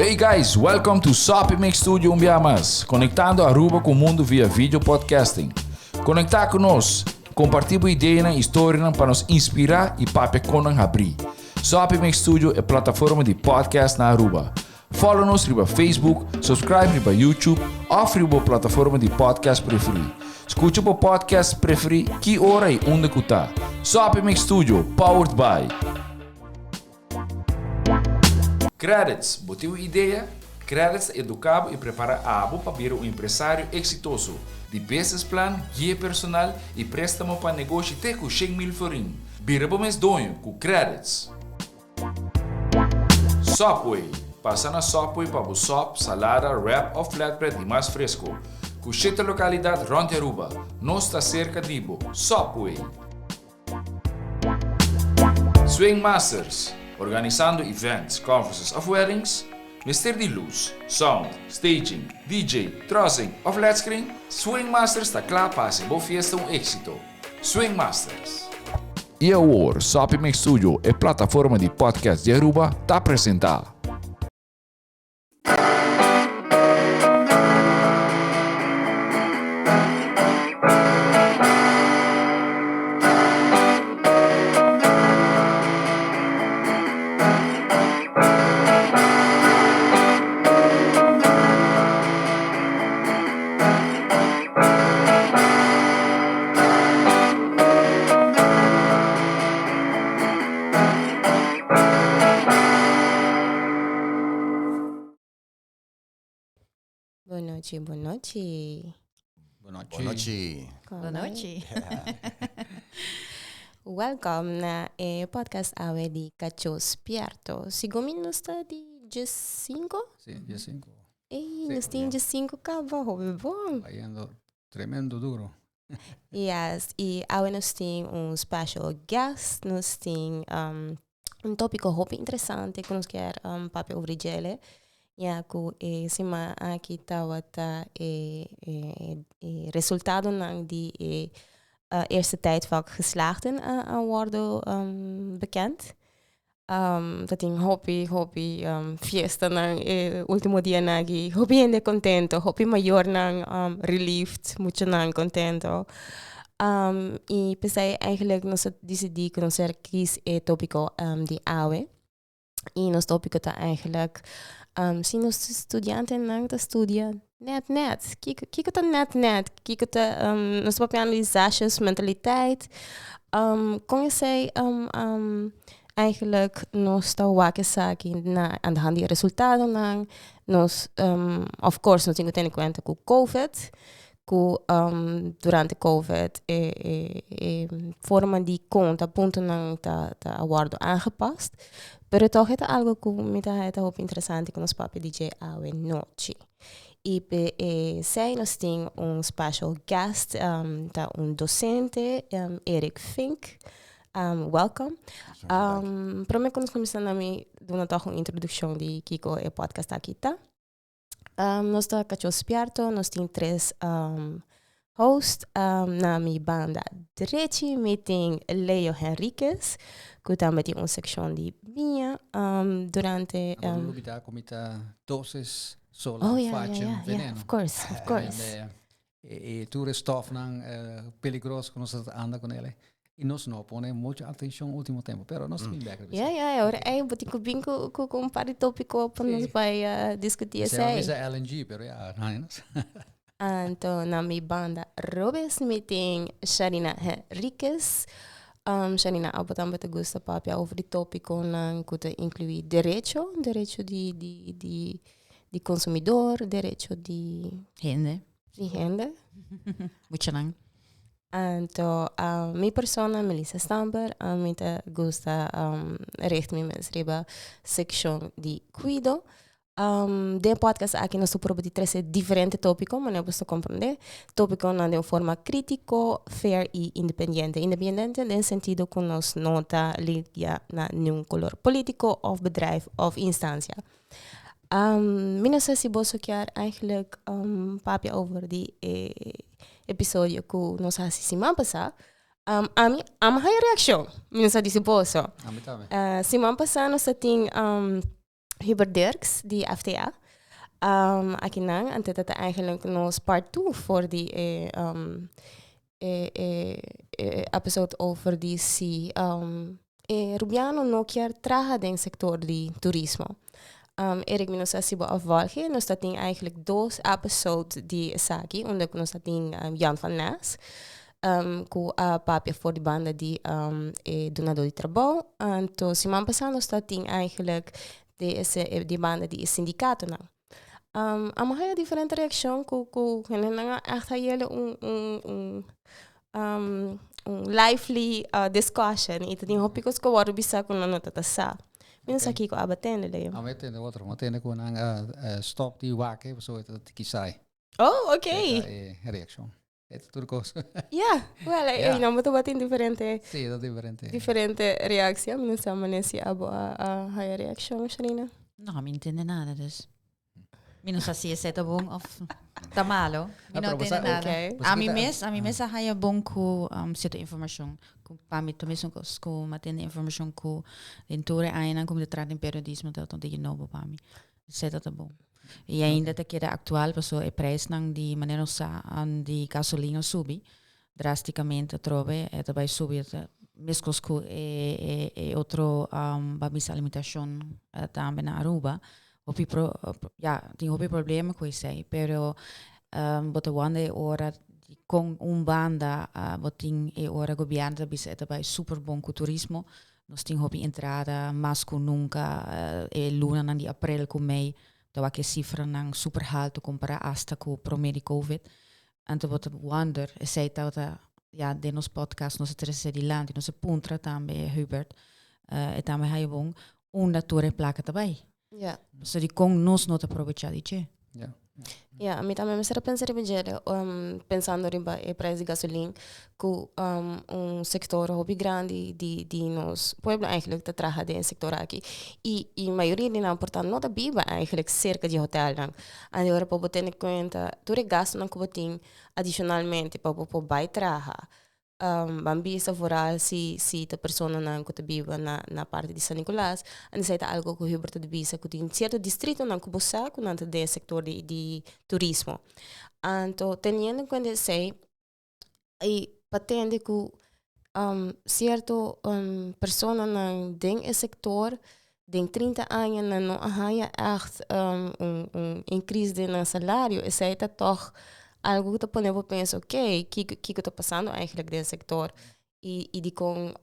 Hey guys, welcome to Soppy Mix Studio un bia mas, conectando Aruba cu mundo via video podcasting. Conecta cu nos, comparti bo ideanan y storianan pa nos inspira y papia con nan habri. Soppy Mix Studio e plataforma di podcast na Aruba. Follow nos riba Facebook, subscribe riba YouTube of riba bo plataforma di podcast preferi. Scucha bo podcast preferi ki ora y unda cu ta. Soppy Mix Studio, powered by. Credits, Bo tin un idea? Credits ta educa bo y prepara abo pa bira un empresario exitoso. Di business plan, guia personal y prestamo pa negoshi te cu 100,000 florin. Bira bo mes doño cu Credits! Subway, Pasa na Subway pa bo sop, salada, wrap of flatbread di mas fresco. Cu shete localidad rond di Aruba. Nos ta cerca di bo. Subway! Swing Masters, Organisando events, conferences of weddings? Mester di luz, sound, staging, DJ, trussing of led screen? Swing Masters ta cla pa haci bo fiesta un exito. Swing Masters. Y awor, Soppy Mix Studio, e plataforma di podcast di Aruba, ta presenta. Bon nochi, bon nochi. Bon nochi. Bon nochi. Bon nochi. Welcome na e podcast awe di Cacho Spierto. Segun mi nos ta di 15? Sí, 15. Ey, nos tin 15 caba, hopi bon. Bayendo tremendo duro. Yes, y awe nos tin un special guest, nos tin um, un tópico hopi interesante ku nos kier um, papia over di djele. Ya ku e siman aki tabata e, e, e resultadonan di e uh, eerste tijdvak geslaagden a, a wordo um, bekend. Um, ta tin hopi, hopi um, fiestanan e último dianan aki. Hopi hende contento, hopi mayornan um, relieved, muchanan contento. Um, y p'esei eigenlijk nos a decidí ku nos a kies e tópiko um, di awe. Y nos tópiko ta eigenlijk um, si nos studiantenan ta studia net net. Kiko, kiko ta net net? Kiko ta, um, nos ta papiando di zaasjesmentaliteit. Um, kon esei um, um, eigenlijk nos ta wak esaki na aan de hand di e resultadonan. Nos, um, of course, nos tin ku tene kuenta ku COVID, ku um, durante COVID e, e, e forma di konta puntonan ta, ta a wòrdu aangepast. Pero tòg e ta algo ku mi ta haña ta hopi interesante ku nos papia di dje awe nochi. I pe esei nos tin un special guest, um, ta un docente, um, Erik Fink. Um, welcome. Um, prome ku nos kuminsá na mi duna tòg un introdukshon di kiko e podcast aki ta. Um, nos ta Cachó Spierto, nos tin tres um, host. Um, na mi banda drechi mi tin Leo Henriquez, ku tambe tin un sekshon di biña um, durante... Um, lubida ku mi ta dosis sola oh, yeah, facem yeah, yeah, veneno. Yeah, of course, of course. En, eh, e, e tur stofnan eh, peligroso ku nos anda con ele. Y nos no pone mucha atención último tempo, pero nos bin back. Ja, ja, ora ei, bo tin ku bin ku, ku, ku un par di tópiko pa nos bai uh, diskutí esei. esei. Bisa LNG, pero ja, nee, Anto na mi banda robes mi tin Sharina Henriquez. Um, Sharina, abo tambe ta gusta papia over di tópikonan ku ta inkluí derecho, derecho di, di, di, di consumidor, derecho di... Hende. Di hende. Muchanan. Anto, um, mi persona, Melissa Stamper, um, mi ta gusta um, richt mi mes riba seccion di cuido. Um, den podcast aki nos ta proba di trece diferente topico, manera bo ta comprende. Topiconan den un forma critico, fair y independiente. Independiente den sentido cu nos no ta lidia na niun color politico of bedrijf of instancia. Um, mi no sa si boso kier eigenlijk um, papia over di e episodio ku nos hasi siman pasá. Um, ami, ami haya reaccion. Mi no sa di si boso. Ami tambe. Siman pasá nos ta tin um, Hubert Dirks di FTA. Aki nan, anto ta eigenlijk nos part 2 voor di e, e, e, e episode over di si e Rubiano no kier traha den sector di turismo. Erik, mi no sa si bo a volge. Nos ta tin eigenlijk dos episode di esaki, unda ku nos ta tin Jan van Nes, ku a papia for di banda di e dunadó di trabou. Anto siman pasá nos ta tin eigenlijk di ese di banda di e sindikatonan. Amo haya diferente reakshon ku hendenan a ègt hayele un lively discussion i ta tin hopi kos ku a wòrdu bisá ku nan no ta ta sa. Mi no sa kiko aba tende, Leo. Amo e tende otro. Amo tende ku nan a stop di wak pasobra e ta tiki saai. Oh, ok. Esa e reakshon. E ta tur kos. Ja, well, e nan bo tabatin diferente. Sí, ta diferente. Diferente reactie. Mi no sa manera si abo a haya reaccion, Sharina. No, mi no tende nada, dus. Mi no sa si esei ta bon of ta malo. Mi no tende nada. Okay. A mi mes, a mi mes a haya bon ku cierto informacion. Ku pa mi ta mesun kos ku mi a tende informacion ku den tur e añanan ku mi ta traha den periodismo ta un tiki nobo pa mi. Esei ta ta bon. I ainda ta keda aktual pasobra e prijsnan di manera nos sa di gasolina subi drasticamente atrobe e ta bai subi meskos ku e e otro ba bisa alimentacion tambe na Aruba. Hopi pro ya tin hopi problema ku esei pero bo ta wonder e ora kon un banda bo tin e ora gobierno ta bisa e ta bai super bon ku turismo. Nos tin hopi entrada mas ku nunka. E lunanan di aprel ku mei ta wak e sifranan super haltu kompará asta ku promé di covid. Anto bo ta wonder, esei tabata ya den nos podcast nos a trese dilanti, nos a puntra tambe Hubert, e tambe haya bon, unda tur e plaka ta bai. Pasobra dikon nos no ta probechá di dje? Ja, mi tambe mester a pensa riba dje, pensando riba e prijs di gasolin, ku un sektor hopi grandi di di nos pueblo eigenlijk ta traha den e sektor aki. I mayoria di nan por ta no ta biba eigenlijk serka di hotelnan. Anto ora pa bo tene kuenta tur e gastunan ku bo tin adishonalmente pa bo por bai traha. Ban bisa vooral si si ta personanan ku ta biba na na parti di San Nicolas, en esei ta algo ku Hubert ta bisa ku tin sierto distritonan ku bo sa ku nan ta den e sektor di di turismo. Anto teniendo en kuenta esei i pa tende ku sierto personanan den e sektor den 30 aña nan no a haña ègt un increase den nan salario, esei ta tòg algu ku ta pone bo pensa ok, kiko kiko ta pasando eigenlijk den sektor i dikon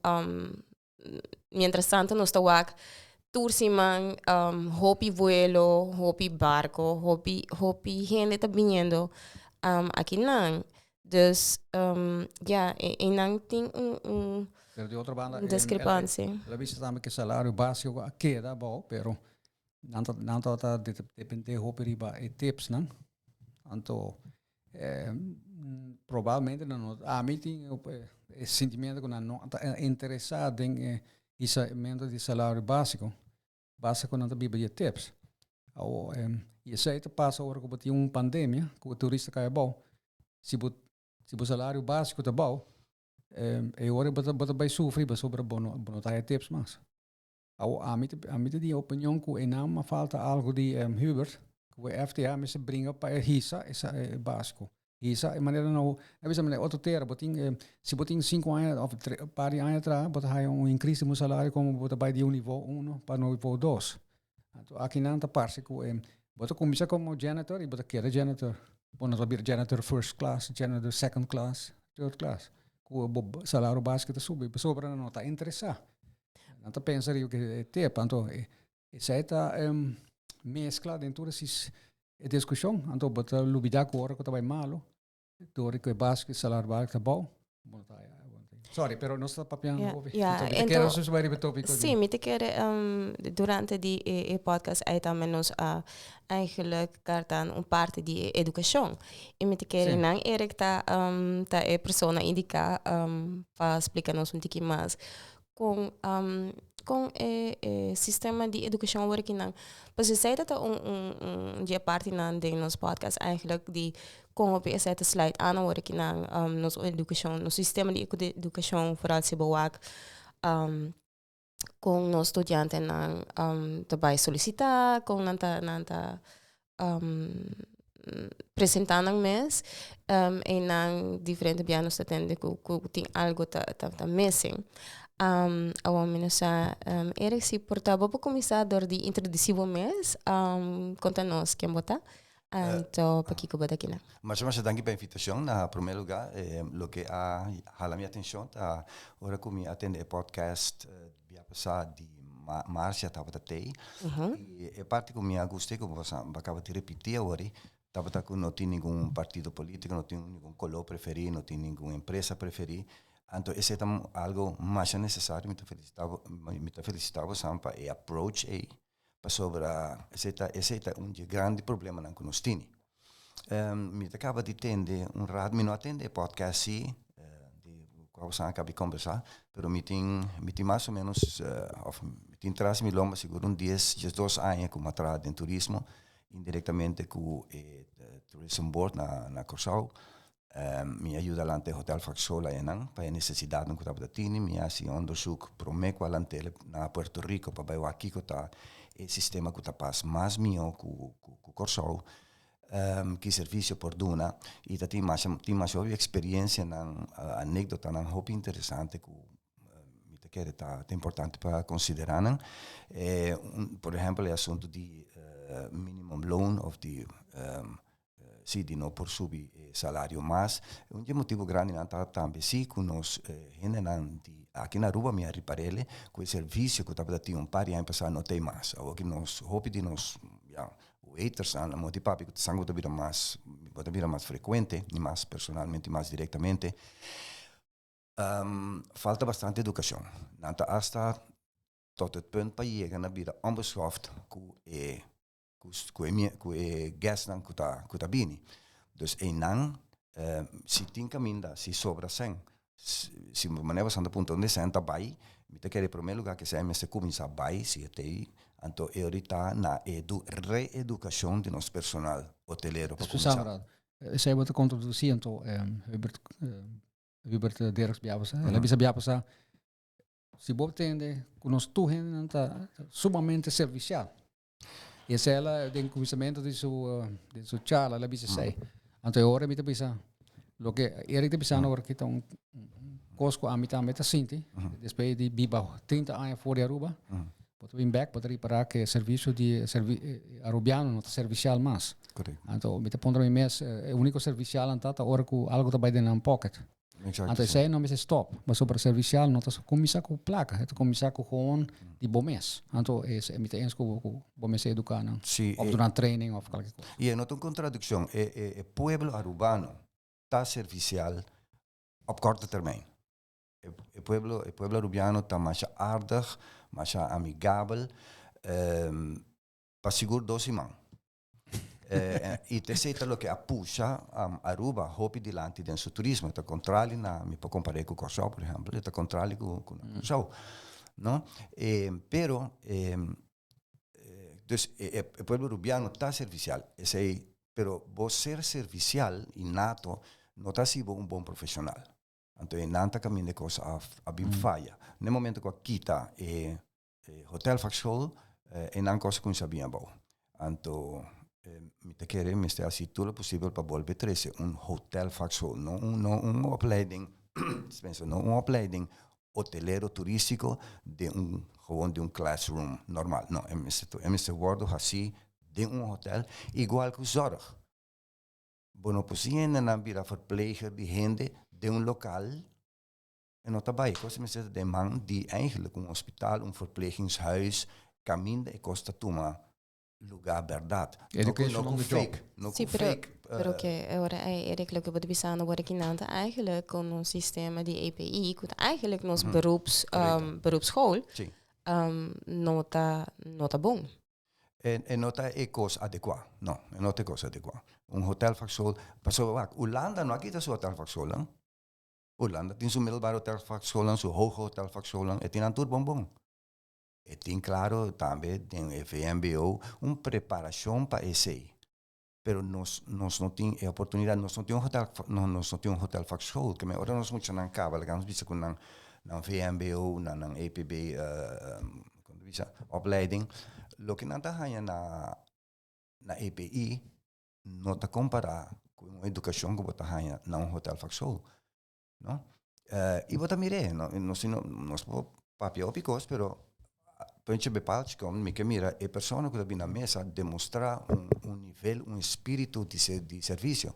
mientras tanto nos ta wak tur siman hopi vuelo, hopi barko, hopi hopi hende ta biniendo akinan. Dus ya, einan tin un Pero di otro banda, discrepancia. El a bisa tambe ku e salario básiko a keda abou, pero nan ta nan tabata depende hopi riba e tipsnan. Anto probablemente nan no, ami tin e sentimiento ku nan no ta interesá den e hisamento di salario básiko. Basta ku nan ta biba di e tips. Awo, i esei ta pasa ora ku bo tin un pandemia, ku e turista kai abou. Si bo si bo salario básiko ta abou, e ora bo ta bo ta bai sufri pasobra bo no bo no ta haya tips mas. Awo ami ta ami ta di e opinion ku e nan a falta algu di Hubert, ku e FTA mester bringa pa e hisa e básiko. Hisa e manera no, a bisa manera otro tera, bo tin, si bo tin 5 aña of par di aña atrás, bo ta haya un increase di bo salario como bo ta bai di un nivel 1 pa nivel 2. Anto aki nan ta parse ku bo ta kuminsa como janitor i bo ta keda janitor. Bo no ta bira janitor first class, janitor second class, third class. Ku bo salario básiko ta subi, pasobra nan no ta interesá. Nan ta pensa riba ke tep, anto esei ta mezcla den tur e discusion. Anto bo ta lubida cu ora cu ta bay malo, door cu e base, salario base ta bou, bo no ta haya. Sorry, pero nos ta papiando hopi. Ja, Mi ta kere nos bay riba e topico. Sí, mi ta kere durante di e podcast ey tambe nos a eigenlijk karta un parti di e educacion. Y mi ta kere nan Eric ta ta e persona indica pa splica nos un tiki mas con con e e sistema di educacion awor aki nan. Pues esei ta ta un un un di e partinan den nos podcast eigenlijk di con hopi esei ta sluit aan awor aki nan nos educacion, nos sistema di educacion vooral si bo wak. Kon nos studiantenan um, ta bai solisitá, kon nan ta, nan ta um, presentá nan mes. Um, en nan diferente bia nos ta tende ku, ku tin algo ta, ta, ta missing. Um, awor mi no sa, um, Erik, si por ta bo por kuminsá dor di introdusí bo mes, um, konta nos ken bo ta, anto pakiko bo ta akinan. Masha masha danki pa e invitashon. Na promé lugá, loke a hala mi atenshon ta ora ku mi a tende e podcast bia pasá di Marcia tabata tei. I e parti ku mi a gusta i ku bo a kaba di ripití awor tabata ku no tin ningun partido polítiko, no tin ningun koló preferí, no tin ningun empresa preferí. Anto esei ta algu masha nesesario. Mi ta felisitá bo, mi ta felisitá bo pa e approach ei. Pasobra esei ta esei ta un dje grandi problemanan ku nos tini. Mi ta kaba di tende un rat, mi no a tende e podcast si, di kua boso a kaba di kombersá, pero mi tin mi tin mas o ménos òf mi tin tras mi lomba sigur un dies, diesdos aña ku mi a traha den turismo, indirektamente ku e Tourism Board na na Kòrsou. Mi a yuda lanta e Hotel Faxola einan pa e nesesidatnan ku tabata tini. Mi a hasi onderzoek promé ku a lant'el na Puerto Rico pa bai wak kiko ta e sistema ku ta pas mas mihó ku ku Kòrsou, ki servisio por duna. I ta tin masha tin masha hopi eksperensianan, anekdotanan hopi interesante ku mi ta kere ta importante pa konsiderá nan. Por ehèmpel e asuntu di minimum loon òf di Si di no por subi e salario mas. Un di e motibu grandinan ta tambe si ku nos hendenan di aki na Aruba mi a ripar'el ku e servisio ku tabata tin un par di aña pasá no t'ei mas. Awor ki nos hopi di nos ya waitersnan a moti papia ku ta san ku ta bira mas bo ta bira mas frekuente i mas personalmente i mas direktamente. Falta bastante edukashon. Nan ta asta tot het punt pa yega na bira onbeschoft ku e ku e ku e guestnan ku ta ku ta bini. Dus einan si tin kaminda, si sobra sèn, si manera bo ta puntra unda e sèn ta bai, mi ta kere promé lugá ku e sèn mester kuminsá bai si e ta ei, anto e orita na edu reedukashon di nos personal hotelero pa kuminsá. Esei bo ta kontradusí anto Hubert Hubert Derks bia pasá. El a bisa bia pasá si bo tende ku nos tur hendenan ta sumamente servisial. Y esei el den cuminsamiento di su di su charla el a bisa esei. Anto e ora mi ta bisa loke Eric ta bisando ora aki ta un cos cu ami tambe ta sinti despues di biba trinta aña for di Aruba. Bo ta bin bek bo ta ripara cu e servicio di Arubiano no ta servicial mas. Anto mi ta puntra mi mes e unico servicial anta ta ora cu algo ta bay den nan pocket. Exacto, Anto sí. esei no mester stop. Pasobra servicial no ta cuminsa cu placa, e ta cuminsa cu gewoon di bo mes. Anto es, mi ta eens cu cu bo mester educa nan. Sí, Of e- duna training of cualkier cosa. Y e no ta un contradiccion. E, e, e pueblo Arubano ta servicial op korte termijn. E, e pueblo, e pueblo Arubiano ta masha aardig, masha amigabel, ehm, pa sigur dos siman. Y t'esey ta loke a pusha Aruba hopi dilanti den su turismo. E ta contrali na, mi por compar'é cu Kòrsou por ehempel, e ta contrali cu cu na Kòrsou, no? Pero dus e e pueblo Arubiano ta servicial, esey, pero bo ser servicial innato no ta haci bo un bon profesional. Anto e nan ta caminda e cos a a bin faya. Na e momento cu a kita e E hotelvakschool e nan kos a kuminsá bin abou. Anto mi ta kere mester hasi tur lo posibel pa bolbe trese un hotelvakschool, no un no un opleiding dispensa, no un opleiding hotelero turístiko den un gewoon den un classroom normal. No, e mester e mester wòrdu hasí den un hotel igual ku zorg. Bo no por siña hendenan bira verpleger di hende den un lokal. E no ta bai, e kos mester ta den man di eigenlijk un hospital, un verplegingshuis, kaminda e kos ta tuma luga bèrdat. Education on the job. No Sí, ku pero, fake. pero ke ora ei Erik loke bo ta bisando wor aki nan ta eigenlijk kon nos sistema di EPI, ku ta eigenlijk nos beroeps, beroepsschool, Sí. no ta, no ta bon. E, e no ta e kos adekuá. No, e no ta e kos adekuá. Un hotelvakschool, pasobra wak, Hulanda no a kita su hotelvakschoolnan. Hulanda tin su middelbare hotelvakschoolnan, su hoge hotelvakschoolnan, e tin nan tur bon bon. E tin claro tambe den e VMBO un preparacion pa esey. Pero nos nos no tin e oportunidad, nos no tin un hotel, no, nos no tin un hotelvakschool. Ke men ora nos muchanan caba, laga nos bisa cu nan. Nan VMBO, na nan EPB, kon ta bisa, opleiding. Loke nan ta haña na na EPI no ta kompará ku un edukashon ku bo ta haña na un hotelvakschool, no? I bo ta mir'é, no, nos no nos por papia hopi kos, pero puntje bij paaltje komt, mi ke mira e persona ku ta bini na mesa demostrá un un nivel, un espíritu di di servisio.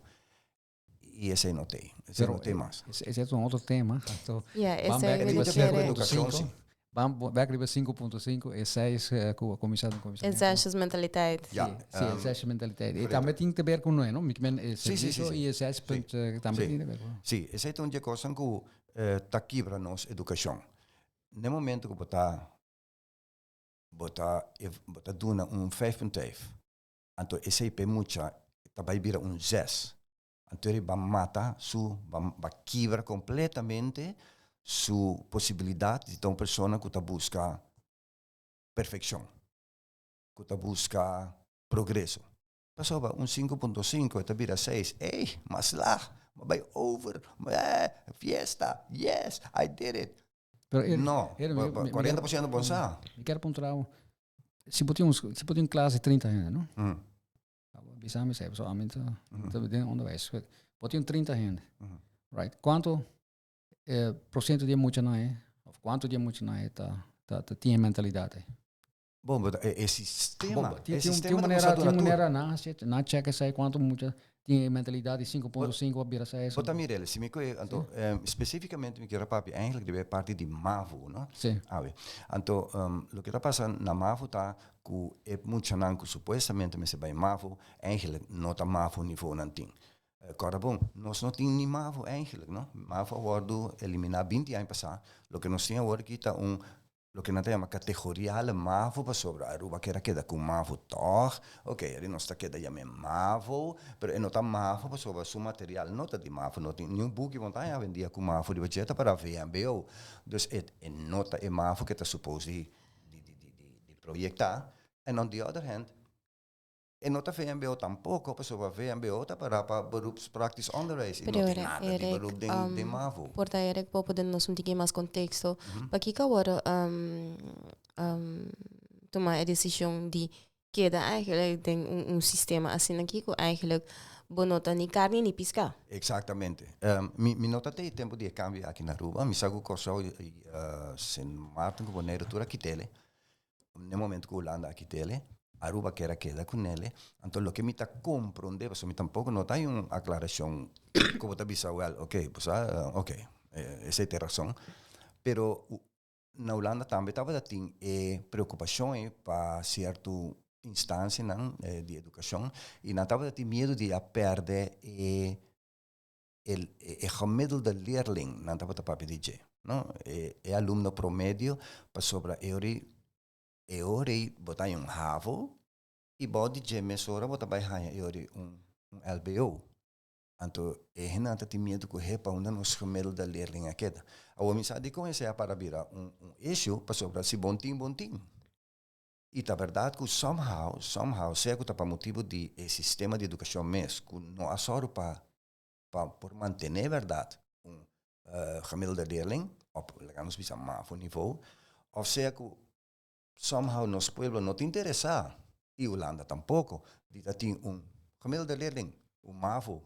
I esei no t'ei, esei no t'ei mas. Esei ta un otro tema. Anto, Ja, ban esei bek mi riba ta sinku kere. punto Edukashon, sinku. si. Ban bek riba 5.5 e seis ku a kuminsá den kuminsamentu. E zesjes mentaliteit. Ja, Sí, e zesjes mentaliteit. E tambe tin te ber ku noi, no? Mi men e Sí, sí, sí, servicio sí. i e zes punt tambe Sí. tin te ber ku. Sí, esei ta un di e kosnan ku ta kibra nos edukashon. Na e momento ku bo ta bo ta bo ta duna un 5.5, anto esei p'e mucha ta bai bira un zes. Anto e ba mata su, ba ba kibra kompletamente su posibilidat di ta un persona ku ta buska perfekshon, ku ta buska progreso. Pasobra un 5.5 e ta bira seis, ey, mas lag, m'a bai over, eh, fiesta, yes, I did it. Pero er, No, er, mi, mi, mi, 40% bon sa. Mi kier puntra bo, si bo tin un, si bo tin un klas di 30 hende, no? Bisa mi sey, pasobra ami ta ta den onderwijs. Bo tin 30 hende, right? Kuantu eh, porciento di e muchanan ei, of kuantu di e muchanan ei ta ta ta tin e mentalidat ei? Bon, but e, e sistema, Bo, e tin, tin, tin sistema ta manera, kuminsá tin duna tur. manera na hasi, na check esei kuantu mucha tin e mentalidat di 5.5 a bira 6. Bo ta mira el, si mi koe, anto, specificamente mi kier a papia eigenlijk riba e parti di MAVO, no? Sí. Awe. Anto, loke ta pasa na MAVO ta ku e muchanan ku supuestamente mester bai MAVO, eigenlijk no ta MAVO nivo nan tin. Kòrda bon, nos no tin ni MAVO eigenlijk, no? MAVO a wòrdu eliminá 20 aña pasá. Loke nos tin awor aki ta un loke nan ta yama kategoriale MAVO pasobra Aruba kier a keda ku MAVO tòg. Oke, eri nos ta keda yam'é MAVO, pero e no ta MAVO pasobra su material no ta di MAVO. No tin niun buki bo ta haña awendia ku MAVO riba dje, ta para VMBO. Dus e e no ta e MAVO ke ta supos di di di di di proyektá. En on the other hand, e no ta VMBO tampoko, pasobra VMBO ta para pa beroepspraktisch onderwijs i no Pero tin nada di Erik, beroep den den MAVO. Por ta Erik, bo por duna nos un tiki mas konteksto. Pakiko awor tuma e desishon di keda eigenlijk den un sistema asina aki ku eigenlijk bo no ta ni karni ni piská? Exactamente. Mi mi no ta tei tempo di e cambio aki na Aruba. Mi sa cu Corsou y Sint Maarten cu Bonaire tur a kitele. Ne momento cu Hulanda a kitele, Aruba kier a keda cu nele. Anto loke mi ta compronde, pasobra mi tampoco no ta hay un aclaracion cu bo ta bisa wel, ok, bo sa, ok, esey ta e razon. Pero Na Hulanda tambe tabata tin e preocupacion ei pa cierto instancianan di educacion y nan tabata tin miedo di a perde e e gemiddelde leerling, nan tabata papia di dje, no? E e alumno promedio pasobra e ora ei e ora ei bo ta haña un havo y bao di dje mesora bo ta bay haña e ora ei un un lbo. Anto e hendenan ta tin miedu ku hepa unda nos gemiddelde leerling a keda. Awor mi sa dikon esei a para bira un un issue, pasobra si bon tin, bon tin. I ta bèrdat ku somehow, somehow, sea ku ta pa motibu di e sistema di edukashon mes ku no a sòru pa pa por mantené bèrdat un gemiddelde leerling òf laga nos bisa mavo nivo, òf sea ku somehow nos pueblo no ta interesá y Hulanda tampoco di ta tin un gemiddelde leerling, un mavo,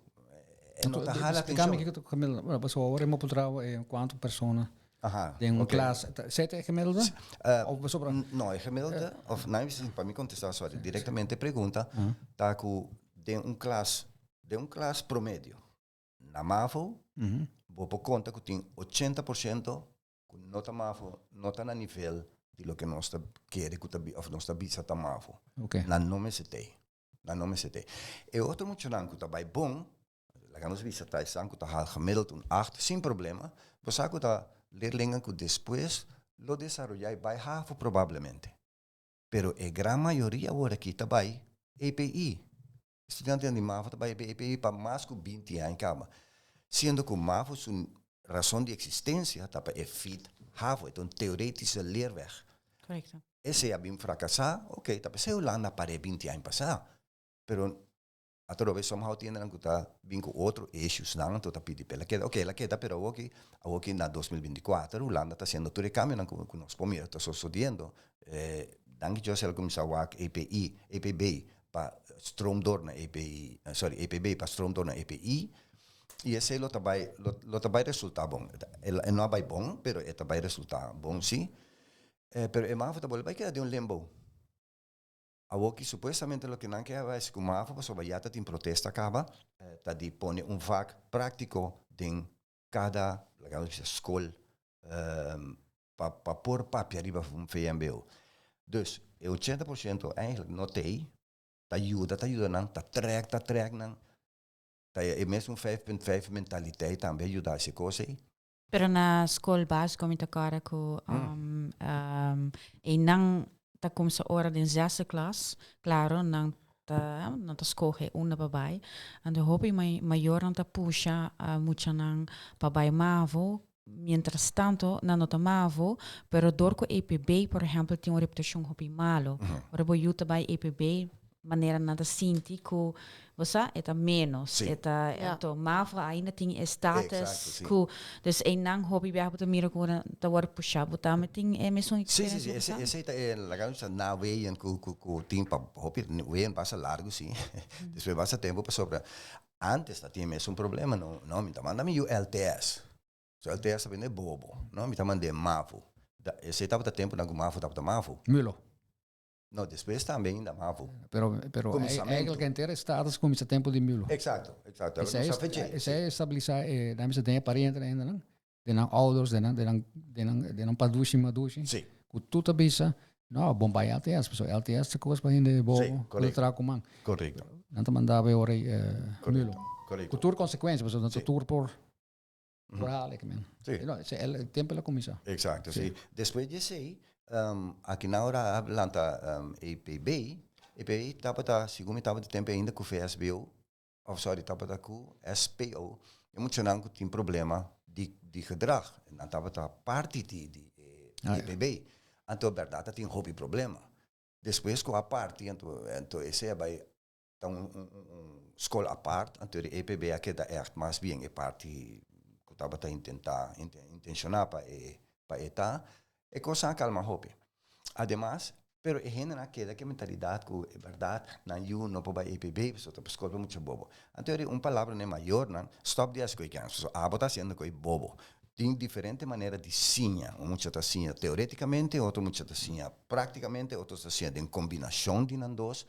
e no ta hala Explícame atencion. kiko ta gemiddelde, bueno, pasobra awor hemos puntrado eh, cuanto persona Aha, den un ok. klas, ta- esei ta e gemiddelde? Of pasobra No, e gemiddelde, of nou, pa mi contesta, sorry, directamente e pregunta, ta cu den un klas, den un klas promedio, na mavo, bo por conta cu tin 80% Ku no ta mafo, no ta na nivel di loke nos ta kere ku ta of nos ta bisa ta mafo. Okay. Nan no mester tei. Nan no mester tei. E otro muchanan ku ta bai bon, laga nos bisa ta esan ku ta haal gemiddeld un acht sin problema, bo sa ku ta leerlingen ku despues lo desaroyá i bai hafo probablemente. Pero e gran mayoria awor aki ta bai EPI. Estudiantenan di mafo ta bai EPI pa mas ku 20 aña kaba. Siendo ku mafo su rason di eksistensia ta pa e fit havo, e ta un teoretische leerweg. Korekto. Esei a bin frakasá, ok, ta p'esei Hulanda a par'é 20 aña pasá. Pero Atrobe somehow tin hendenan ku ta bin ku otro issuesnan anto ta pidi pa el a keda. Oke, el a keda pero awoki, awoki na 2024 Hulanda ta hasiendo tur e kambionan ku ku nos por mira ta sosodiendo. Danki Dios el a kuminsá wak EPI, EPB pa stroom door na EPI, sorry, EPB pa stroom door na EPI i esei lo ta bai lo lo ta bai resultá bon. E no a bai bon pero e ta bai resultá bon si. Pero e mafo ta bolbe bai keda den un limbo. Awoki supuestamente loke nan ke haci cu mafo pasobra ya ta tin protesta caba ta di pone un vak practico den cada laga nos bisa scol pa pa por papia riba un VMBO. Dus e 80% eigenlijk no t'ey, ta yuda ta yuda nan, ta trek ta trek nan, ta e mesun 5.5 mentaliteit tambe a yuda haci e cos ey. Pero na skol básiko mi ta kòrda ku einan ta kumsa ora den zesde klas. Klaro, nan ta nan ta skohe unda pa bai. Anto hopi mayornan ta pusha muchanan pa bai mavo. Mientras tanto nan no ta mavo, pero dor ku EPB por ehèmpel tin un reputashon hopi malo. Ora bo yu ta bai EPB manera nan ta sinti ku bo sa e ta menos Sí. e ta Ja. anto mavo ainda tin e status Exacto, sí. ku dus einan hopi biaha bo ta mira ku nan ta wòrdu pusha bo tambe tin e mesun Sí, sí, sí. experiencia Ese, bo sa? ese ta e laga nos na weyen ku ku ku tin pa hopi weyen pasa largo sí. Despues pasa tempo pasobra antes ta tin e mesun problema no no mi ta manda mi yu LTS. So LTS ta bini bobo no mi ta mand'é mavo. Da ese tabata temponan ku mavo tabata mavo. Mulo. No, despues tambe ainda mavo. Pero, pero Kuminsamentu. eigenlijk entero status kuminsa tempo di Mulo. Exacto, exacto. Esei Kuminsa fecha. esei stabilisa e dan bisa den e pariente ainda nan, den nan ouders, den nan den nan den nan den nan padushi madushi. Sí. Ku tur ta bisa, no, bon bai LTS, pasobra LTS ta kos pa hende bobo, Sí, ku ta correcto. traha ku man. Correcto. Nan ta mandaba e ora ei Correcto. Mulo. Correcto. Ku tur konsekuensia, pasobra nan ta Sí. tur por por hala ik men. Sí. No, ese el tempo el a kuminsá. Exacto, Sí. sí. Despues di esei, um, aki na ora a lanta um, EPB, EPB tabata, segun mi tabata tempo ainda ku VSBO, of sorry, tabata ku SPO, e muchanan ku tin problema di, di gedrag. En nan tabata parti di, di eh, Ah, ja. EPB. Anto, berdad, ta tin hopi problema. Despues ku a parti, anto, anto esei a bai Ta un un skol apart, anto di EPB a keda ègt mas bien e parti ku tabata intentá, intenshoná pa e pa e ta. E kosnan a kalma hopi. Ademas, pero e hendenan a keda ku e mentalidat ku e bèrdat nan yu no por bai EPB pasobra ta pa skol pa mucha bobo. Anto di un palabra na e mayornan, stòp di hasi ku e kèns, pasobra abo ta hasiendo ku e bobo. Tin diferente manera di siña. Un mucha ta siña teorétikamente, otro mucha ta siña práktikamente, otro ta siña den kombinashon di nan dos.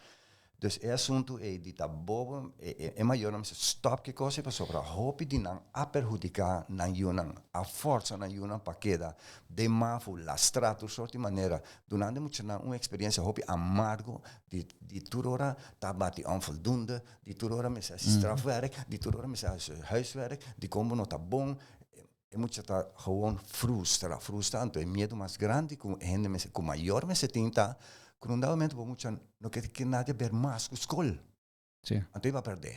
Dus e asuntu ei di ta bobo, e mayornan mester stop ki kos ei pasobra hopi di nan a perhudiká nan yunan, a forsa nan yunan pa keda den mafu, lastrá tur sort di manera, dunando e muchanan un eksperensia hopi amargo di di tur ora ta bati onvoldoende, di tur ora mester hasi strafwerk, di tur ora mester hasi huiswerk, dikon bo no ta bon, e mucha ta gewoon frustra, frustra anto e miedu mas grandi ku hende mester, ku mayor mester tin ta ku un dado momento bo mucha no ke ke nada ber mas ku skol. Sí. Anto e ba perde.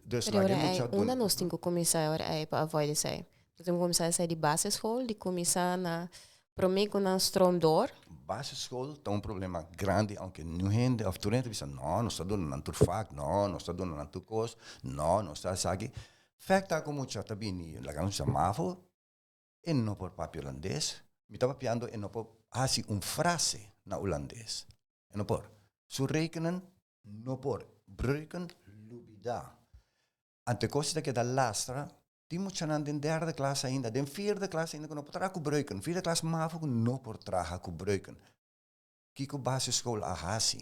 Dus Pero laga e ora mucha ei, unda nos tin ku kuminsá ora ei pa avoid esei? Nos tin ku kuminsá esei di basisschool, di kuminsá na promé ku nan stroom door. Basisschool ta un problema grandi, aunke niun hende of tur hende ta bisa no, nos ta duna nan tur vak, no, nos ta duna nan tur kos, no, nos ta esaki. Fek ta ku mucha ta bini laga nos bisa mavo, e no por papia hulandes. Mi ta papiando e no por hasi un frase na hulandes. E no por. Su rekenen no por. Breuken lubida. Anto e kos ta keda lastra. Tin muchanan den derde klas ainda, den vierde klas ainda ku no por traha ku breuken. Vierde klas mavo ku no por traha ku breuken. Kiko basisschool a hasi?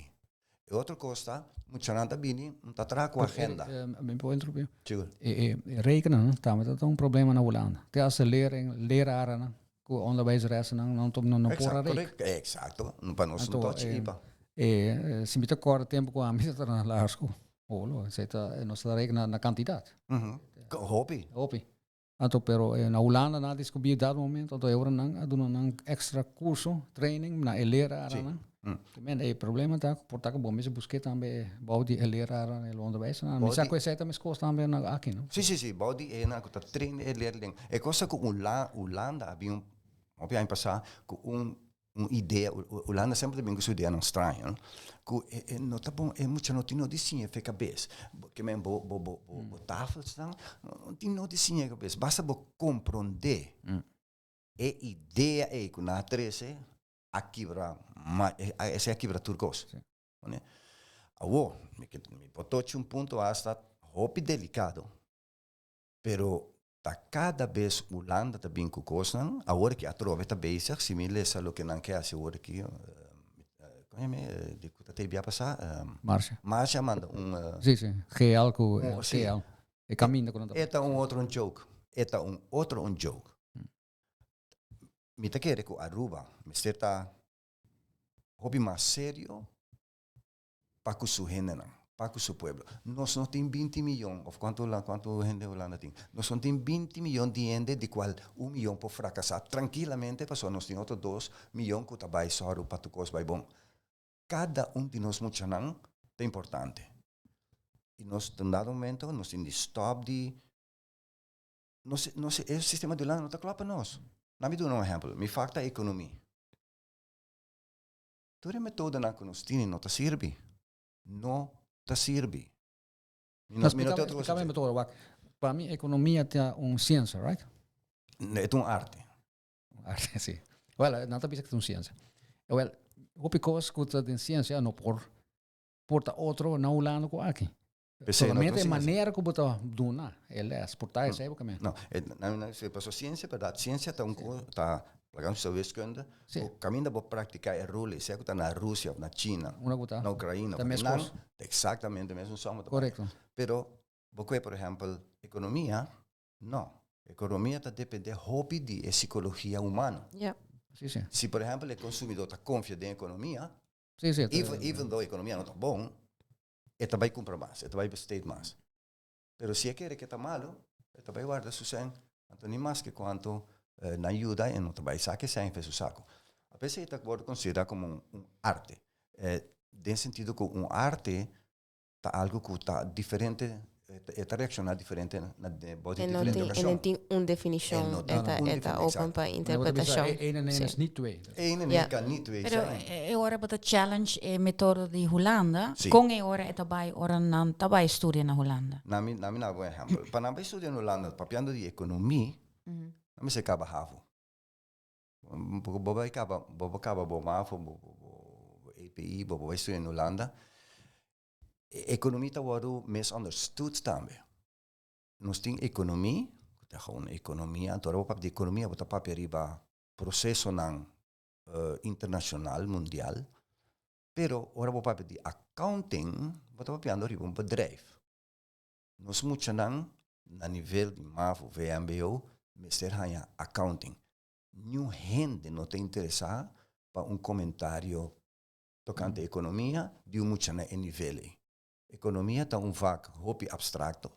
E otro kos ta, muchanan ta bini, no ta traha ku agenda. Mi por interrumpí? Sigur. E rekenen tambe ta un problema na Hulanda. Te hasta leren, lerarennan ku onderwijsressennan no no por a reken. Exacto, pa nos no tochi ipa. Si mi ta kòrda tempu ku ami ta na lagere school, olo, esei ta, nos ta reken na kantidat. Hopi. Hopi. Anto pero na Hulanda nan a descubri dat momento, anto e ora nan a duna nan extra curso, training na e leraren. Te men e problema ta por ta ku bo mester buske tambe bou di e leraren e onderwijsnan. Mi sa ku esei ta meskos tambe na aki no. Si si si, bou di e nan ku ta train e leerling. E cosa ku Hulanda a bin un hopi aña pasa ku un. Un idea, Hulanda semper ta bin ku su ideanan straño, no? Ku e e no ta bon, e mucha no tin no di siña fe kabes. Ke men bo bo bo bo tafelsnan no tin no di siña kabes. Basta bo komprondé e idea ei ku nan a trese a kibra ma esei a kibra tur kos. Awor, mi ke mi por tochi un punto asta hopi delikado. Pero ta kada bes Hulanda ta bin ku kosnan, awor ki atrobe ta bezig, si mi lesa loke nan ke hasi awor aki, kon yama e di ku ta te bia pasá? Marcia. Marcia a manda un. Si, si, GL ku TL, e kaminda ku nan ta. E ta un otro un joke, e ta un otro un joke. Mi ta kere ku Aruba mester ta hopi mas serio pa ku su hendenan, pa ku su pueblo. Nos no tin binti miyon, of kuantu kuantu hende Hulanda tin? Nos no tin binti miyon di hende di kual un miyon por frakasá trankilamente pasobra nos tin otro dos miyon ku ta bai sòru pa tur kos bai bon. Kada un di nos muchanan ta importante. I nos den dado momento nos tin di stòp di nos nos e sistema di Hulanda no ta klòp pa nos. Nan mi duna un ehèmpel, mi vak ta ekonomi. Tur e metodonan ku nos tini no ta sirbi. No ta sirbi. Mi no, mi no tin otro cosa. Metodo, wak. Pa mi ekonomia ta un siensia, right? E ta un arte. Un arte, si. Wel, nan ta bisa ku ta un siensia. Wel, hopi kos ku ta den siensia no por por ta otro na Hulanda ku aki. Solamente e manera ku bo ta duna e les, por ta esei bo kaminda. No, e, na, na, paso siensia, berdad, siensia ta un ko, ta, laga nos bisa wiskunde, ku kaminda bo praktiká e rule, sea ku ta na Rusia of na China, Una ku ta. na Ukraina, Ta mes kos. ta eksaktamente mesun sòma ta bai. Korekto. Pero, bo kue, por ehèmpel, ekonomia, no. Ekonomia ta dependé hopi di e sikologia humano. Ja. Si, si. Si, por ehèmpel, e konsumidó ta konfia den ekonomia, Si, si. even, even though ekonomia no ta bon, e ta bai kumpra mas, e ta bai besteed mas. Pero si e kere ke ta malu, e ta bai warda su sèn. Anto ni maske kuantu nan yuda e no ta bai saka e sèn for su saku. Apesar e ta wòrdu konsiderá komo un arte, den sentido ku un arte ta algu ku ta diferente, e ta reakshoná diferente na bou di E no diferente tin, e okashon. no tin un definishon, E no e tin ta, un e ta defini- open exacto. pa Bo ta bisa, interpretashon. e ene Sí. is niet twee. Ene Ja. ne kan niet twee Pero zijn. e ora bo ta challenge e metodo di Hulanda, Sí. kon e ora e ta bai ora nan ta bai studia na Hulanda? Na mi, na mi na bon ehempel. Pa nan bai studia na Hulanda, papiando di ekonomie, nan mester kaba havo. Bo bai kaba, bo bo kaba bo mavo, bo bo bo EPI, bo bo bai studia na Hulanda. E ekonomie ta wòrdu misunderstood tambe. Nos tin ekonomie, ku ta gewoon ekonomia, anto ora bo papia di ekonomia bo ta papia riba prosesonan internashonal, mundial, pero ora bo papia di accounting bo ta papiando riba un bedrijf. Nos muchanan na nivel di mavo, vmbo, mester haña accounting. Niun hende no ta interesá pa un komentario tokante ekonomia di un mucha na e nivel ei. Ekonomia ta un vak hopi abstrakto,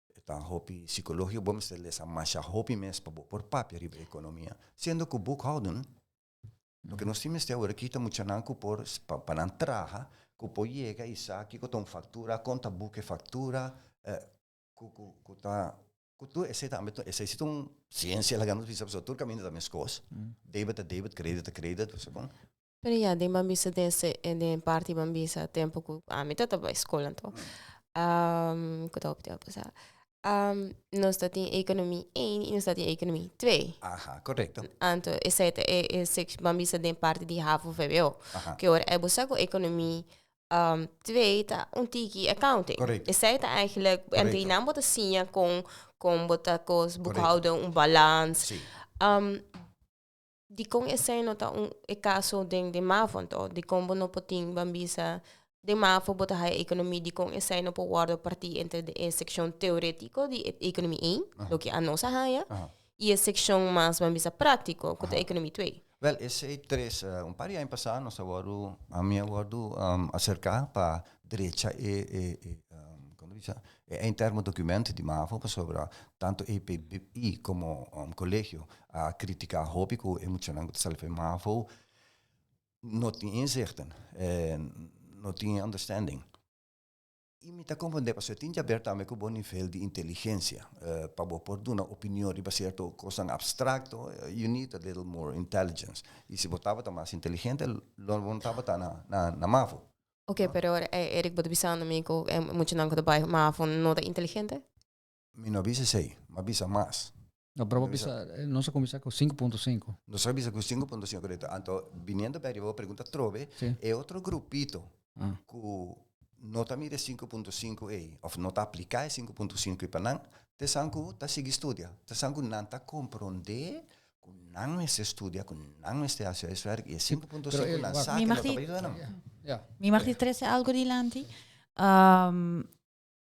e ta hopi sikologiko, bo mester lesa masha hopi mes pa bo por papia riba ekonomia, siendo ku boekhouden, loke nos tin mester awor aki ta muchanan ku por pa nan traha, ku por yega i sa kiko ta un faktura, kon ta buka e faktura, ku ku ku ta ku tur esei tambe ta esei si ta un siensia laga nos bisa pasobra tur kaminda ta meskos, debit ta debit, kredit ta kredit, bo sa kon. Pero ya, den ban bisa den se den parti ban bisa tempo ku ami ta bai skol anto. Ku ta hopi tempo pasá. Nos ta tin ekonomi één i nos ta tin ekonomi twee. Aha, korekto. Anto esei ta e e sek ban bisa den parti di havo vwo. Aha. Ke ora e bo sa ku ekonomi twee ta un tiki accounting. Korekto. Esei ta eigenlijk en Korekto. nan bo ta siña kon kon bo ta kos Korekto. boekhouden, un balans. Si. Dikon esei no ta un e kaso den den mavo anto? Dikon bo no por tin ban bisa den mavo bo ta haya ekonomi dikon esei no por wòrdu partí entre de e sekshon teorétiko di e ekonomi ein, loke anos a haya, i e sekshon mas ban bisa práktiko ku ta ekonomi twee? Wèl, esei tres, un par di aña pasá nos a wòrdu, ami a wòrdu aserká pa drecha e e e kon ta bisa, e eindtermen dokument di mavo pasobra tantu EPI komo kolegio a critica hopi cu e muchanan cu ta sali for mavo no tin inzichten, no tin understanding. I mi ta komprendé pasobra e tin djaber tambe ku bo nivel di inteligensia. Pa bo por duna opinion riba sierto kosnan abstrakto, you need a little more intelligence. I si bo tabata mas inteligente, lo bo no tabata na na mavo. Oké, pero ora Eric bo ta bisando mi ku e muchanan ku ta bai mavo no ta inteligente? Mi no a bisa esei, mi a bisa mas. No, pero bo a bisa, nos a kuminsá ku 5.5. Nos a bisa ku 5.5, korekto. Anto, biniendo bek riba bo pregunta atrobe, e otro grupito ku no ta mira e 5.5 ei, òf no ta apliká e 5.5 ei pa nan, ta esan ku ta sigui studia. Ta esan ku nan ta komprondé ku nan mester studia, ku nan mester hasi huiswerk, i e 5.5 nan sa ku no ta bai yuda nan. Mi mag di trese algu dilanti?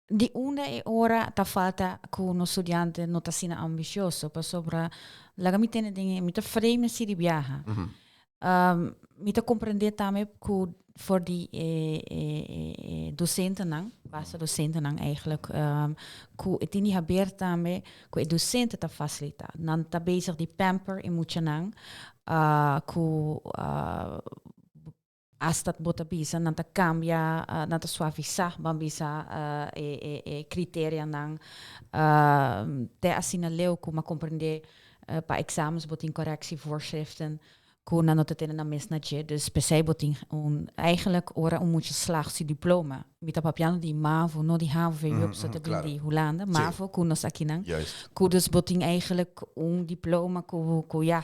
Di unda e ora ta falta ku nos studiante no ta asina ambicioso pasobra laga mi tene den e mi ta frame si di biaha. Mi ta comprende tambe ku for di e e docentenan, basta docentenan eigenlijk, ku e tin di haber tambe ku e docente ta facilita. Nan ta bezig di pamper e muchanan ku Hasta bo ta bisa nan ta cambia, nan ta suavisa, ban bisa e e criterianan te asina leu cu m'a comprende pa examens bo tin correctievoorschriften cu nan no ta tene nan mes na dje. Dus p'esey bo tin un, eigenlijk ora un mucha slaag su diploma, mi ta papiando di mavo, no di havo, vwo, pasobra ta bin di Hulanda, mavo cu nos akinan, cu dus bo tin eigenlijk un diploma cu cu ya.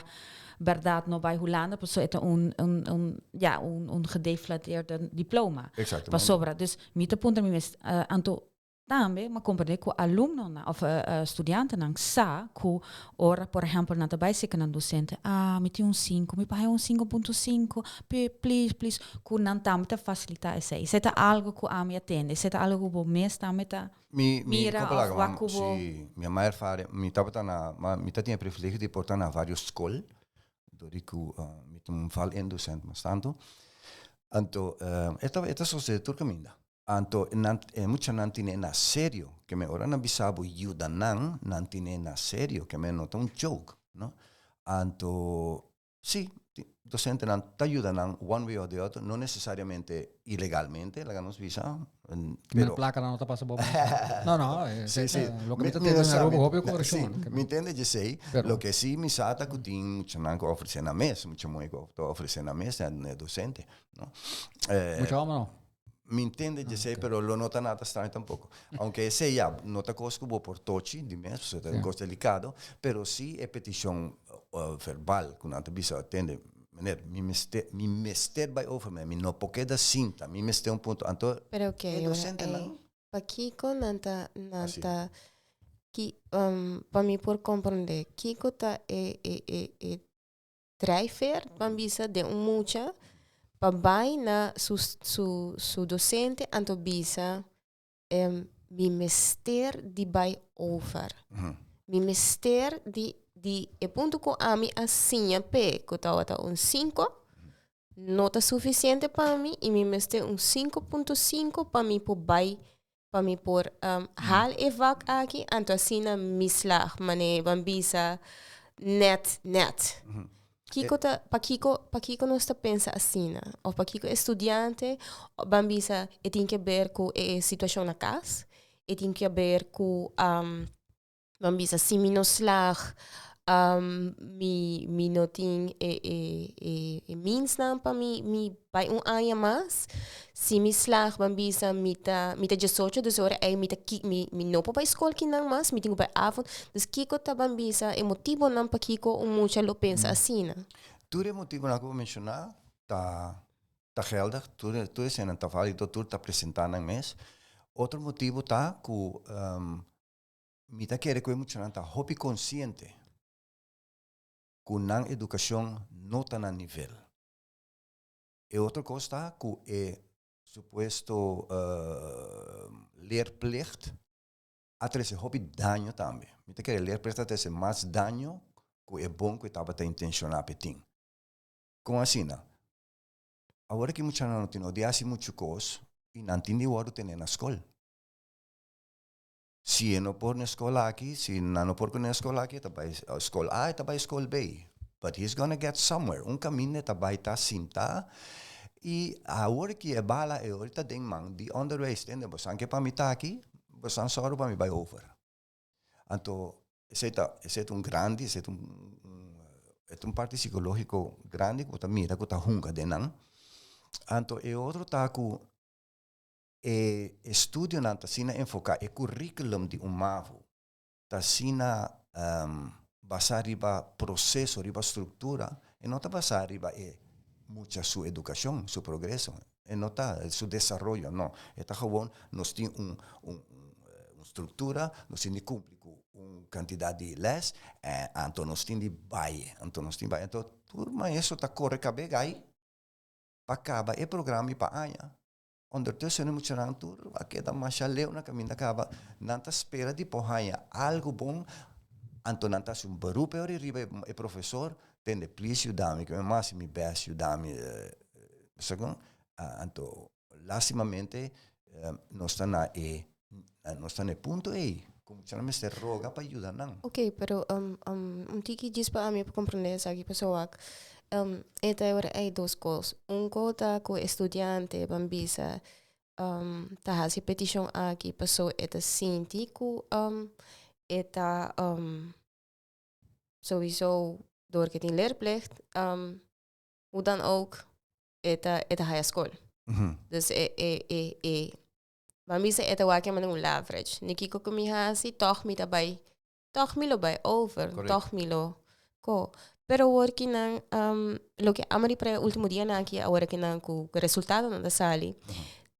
Berdad no bai Hulanda pasobra e ta un un un ja un un gedeflateerde diploma. Exactamente. Pasobra dus mi ta puntra mi mes anto tambe mi a comprende cu alumnonan of studiantenan sa cu ora por ehempel nan ta bai seka nan docente ah mi tin un sinku mi por haya un sinku punto sinku please please cu nan tambe ta facilita esey. Esey ta algo cu ami a tende esey ta algo cu bo mes tambe ta Mi, mi, Mira kopo laga, of wak ku bo. Si, mi a mai ervaren, mi tabata na, ma mi ta tin e privilegio di por ta na varios skol, dor di ku mi ta un val en docent mas tantu. Anto, e ta, e ta sosede tur kaminda. Anto, nan, e muchanan tine na serio, ke men ora nan bisa bo yuda nan, nan tine na serio, ke men no ta un joke, no. Anto, Sí, docentenan ta yuda nan one way or the other, no necesariamente ilegalmente, laga nos bisa, pero... Placa nan no ta pasa bo man. No, no, sí, sí. Loke mi ta tende na Aruba hopi corupcion. Sí, mi tende djesey, loke sí mi sa ta cu tin muchanan cu a ofrece nan mes, mucha muhe cu ta ofrece nan mes na e docente, no. Mucha homber no? Mi ntende djesey, pero lo no ta nada straño tampoco. Aunke esey ya no ta cos cu bo por tochi di mes, pasobra ta un cos delicado, pero si e peticion verbal cu nan ta bisa, tende, meneer, mi mester, mi mester bay over me, mi no por keda sinta, mi mester un punto. Anto Pero ke, e docentenan. Pakico nan ta, nan Así. ta, ki, pa mi por comprende, kico ta e, e, e, e drijfveer, ban bisa, den un mucha pa bai na su, su, su docente anto bisa em, mi mester di bai over. Mi mester di, di e punto ku ami a siña p'e, ku tabata un sinku, no ta sufisiente pa mi i mi mester un 5.5 pa mi por bai pa mi por um, haal e vak aki, anto asina mi slaag, mane ban bisa net, net. Kiko ta, pakiko, pakiko nos ta pensa asina? Of pakiko e studiante ban bisa e tin ke ber ku e situashon na kas, e tin ke ber ku um, Nan bisa si mi no slaag, um, mi, mi no tin e, e, e, e meansnan pa mi, mi bai un aña mas. Si mi slaag, ban bisa mi ta, mi ta 18, dus ora ei mi ta ki, mi, mi no por bai skol kinan mas, mi tin ku bai avond. Dus kiko ta ban bisa e motibonan pakiko un mucha lo pensa asina? Tur e motibonan ku bo menshoná ta ta geldig, tur tur eseinan ta válido, tur ta presentá nan mes. Otro motibo ta ku Mi ta kere ku e muchanan ta hopi konsiente ku nan edukashon no ta na nivel. E otro kos ta ku e supuesto leerplicht a trese hopi daño tambe. Mi ta kere leerplicht a trese mas daño ku e bon ku e tabata intenshoná pa e tin. Kon asina? Awor ki muchanan no tin odi hasi muchu kos i nan tin di wòrdu tene na skol. Si e no por na e skol aki, si nan no por ku na e skol aki, e ta bai skol A, e ta bai skol B. But he's gonna get somewhere. Un kaminda e ta bai ta sinta. I awor ki e bala e ora ta den man di onderwijs, tende, bosan ke pa mi ta aki, bosan sòru pa mi bai over. Anto esei ta esei ta un grandi, esei ta un e ta un parti psikologiko grandi ku bo ta mira ku ta hunga den nan. Anto e otro ta ku e estudionan ta asina enfoká, e curriculum di un mavo ta asina basá riba proseso, riba struktura, e no ta basá riba e mucha su edukashon, su progreso, e no ta su desaroyo, no. E ta gewoon nos tin un un un struktura, nos tin di kumpli ku un kantidat di lès, anto nos tin di bai, anto nos tin bai. Anto tur maestro ta kore kab'é gai pa kaba e programa i pa aña. Ondertussen e muchanan tur a keda masha leu na kaminda kaba. Nan ta spera di por haña algu bon, anto nan ta hasi un beroep e ora riba e profesor, tende please yuda mi, ke mi hasi mi best yuda mi. Sa kon? Anto lastimamente nos ta na e nos ta na e punto ei ku muchanan mester roga pa yuda nan. Ok, pero un tiki djis pa ami pa komprende esaki pasobra wak e ta ora ei dos kos. Un kos ta ku e studiante ban bisa ta hasi e petishon aki pasobra e ta sinti ku e ta souiso dor ke tin leerplicht hoe dan ook e ta e ta haya skol. Dus e e e e Ban bisa e ta wak e manera un leverage. Ni kiko ku mi hasi, tòg mi ta bai, tòg mi lo bai over, tòg mi lo ko. Pero awor ki nan, loke amo di pre ultimo dianan aki, awor ki nan ku resultadonan ta sali,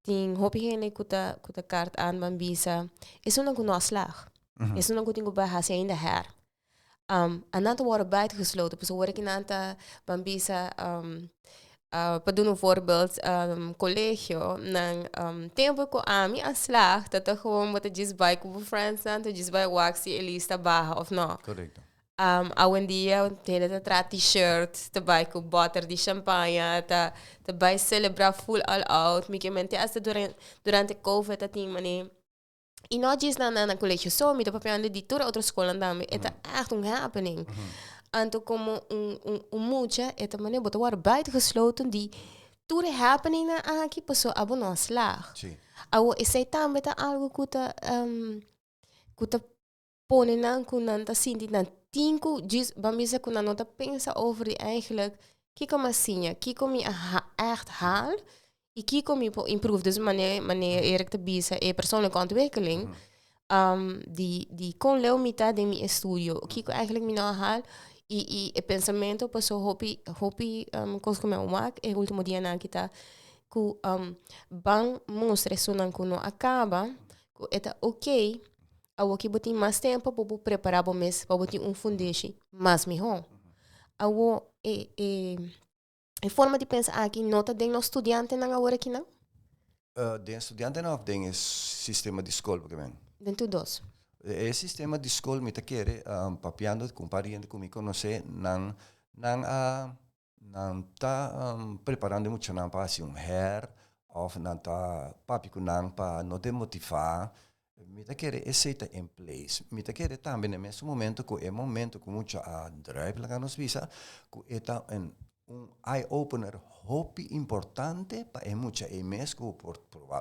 tin hopi hende ku ta ku ta kart aan ban bisa, esunnan ku no a slag, esunnan ku tin ku bai hasi ainda her. Anan ta wòrdu buitengesloten, pasobra ora ki nan ta ban bisa pa duna un voorbeeld, colegio nan tempo ku ami a slag ta ta gewoon bo ta djis bai ku bo friendsnan ta djis bai wak si e lista baha of no. Correcto. Awendia hende ta traha t-shirt, ta bai ku bòter di champaña, ta ta bai selebrá full all out, mi ke mente asta durante covid ta tin manera. I no djis na na colegio so, mi ta papiando di tur otro skolnan tambe. E ta echt un happening. Anto como un, un, un mucha, e ta manera bo ta wòrdu buitengesloten di tur e happeningnan aki paso abo no a slaag. Sí. Awo esei tambe ta algo ku ta ku ta pone nan ku nan ta sinti nan tin ku djis ban bisa ku nan no ta pensa over di eigenlijk kiko mi a siña, kiko mi a echt haal i kiko mi por improve. Dus manera manera Eric ta bisa e persoonlijke ontwikkeling di di kon leu mi ta den mi estudio, kiko eigenlijk mi no a haal i i e pensamentu paso hopi hopi kos ku mi a wak e ultimo dianan aki ta ku ban mustra esunnan ku no a kaba ku e ta oké. Awo ki bo tin mas tempo pa bo prepara bo mes pa bo tin un fundeshi mas miho. Awo e e e forma di pensa aki no ta den nos studiantenan awor akinan? Den studiantenan of den e sistema di skol bo ke men? Den tur dos. E sistema di skol mi ta kere papiando ku un par di hende ku mi konosé nan nan a Nan ta preparando e muchanan pa hasi un her of nan ta papia ku nan pa no demotivá. Mi ta kere esei ta in place. Mi ta kere tambe na e mesun momento ku e momento ku mucha a druip laga nos bisa ku e ta un eye opener hopi importante pa e mucha ei mes ku por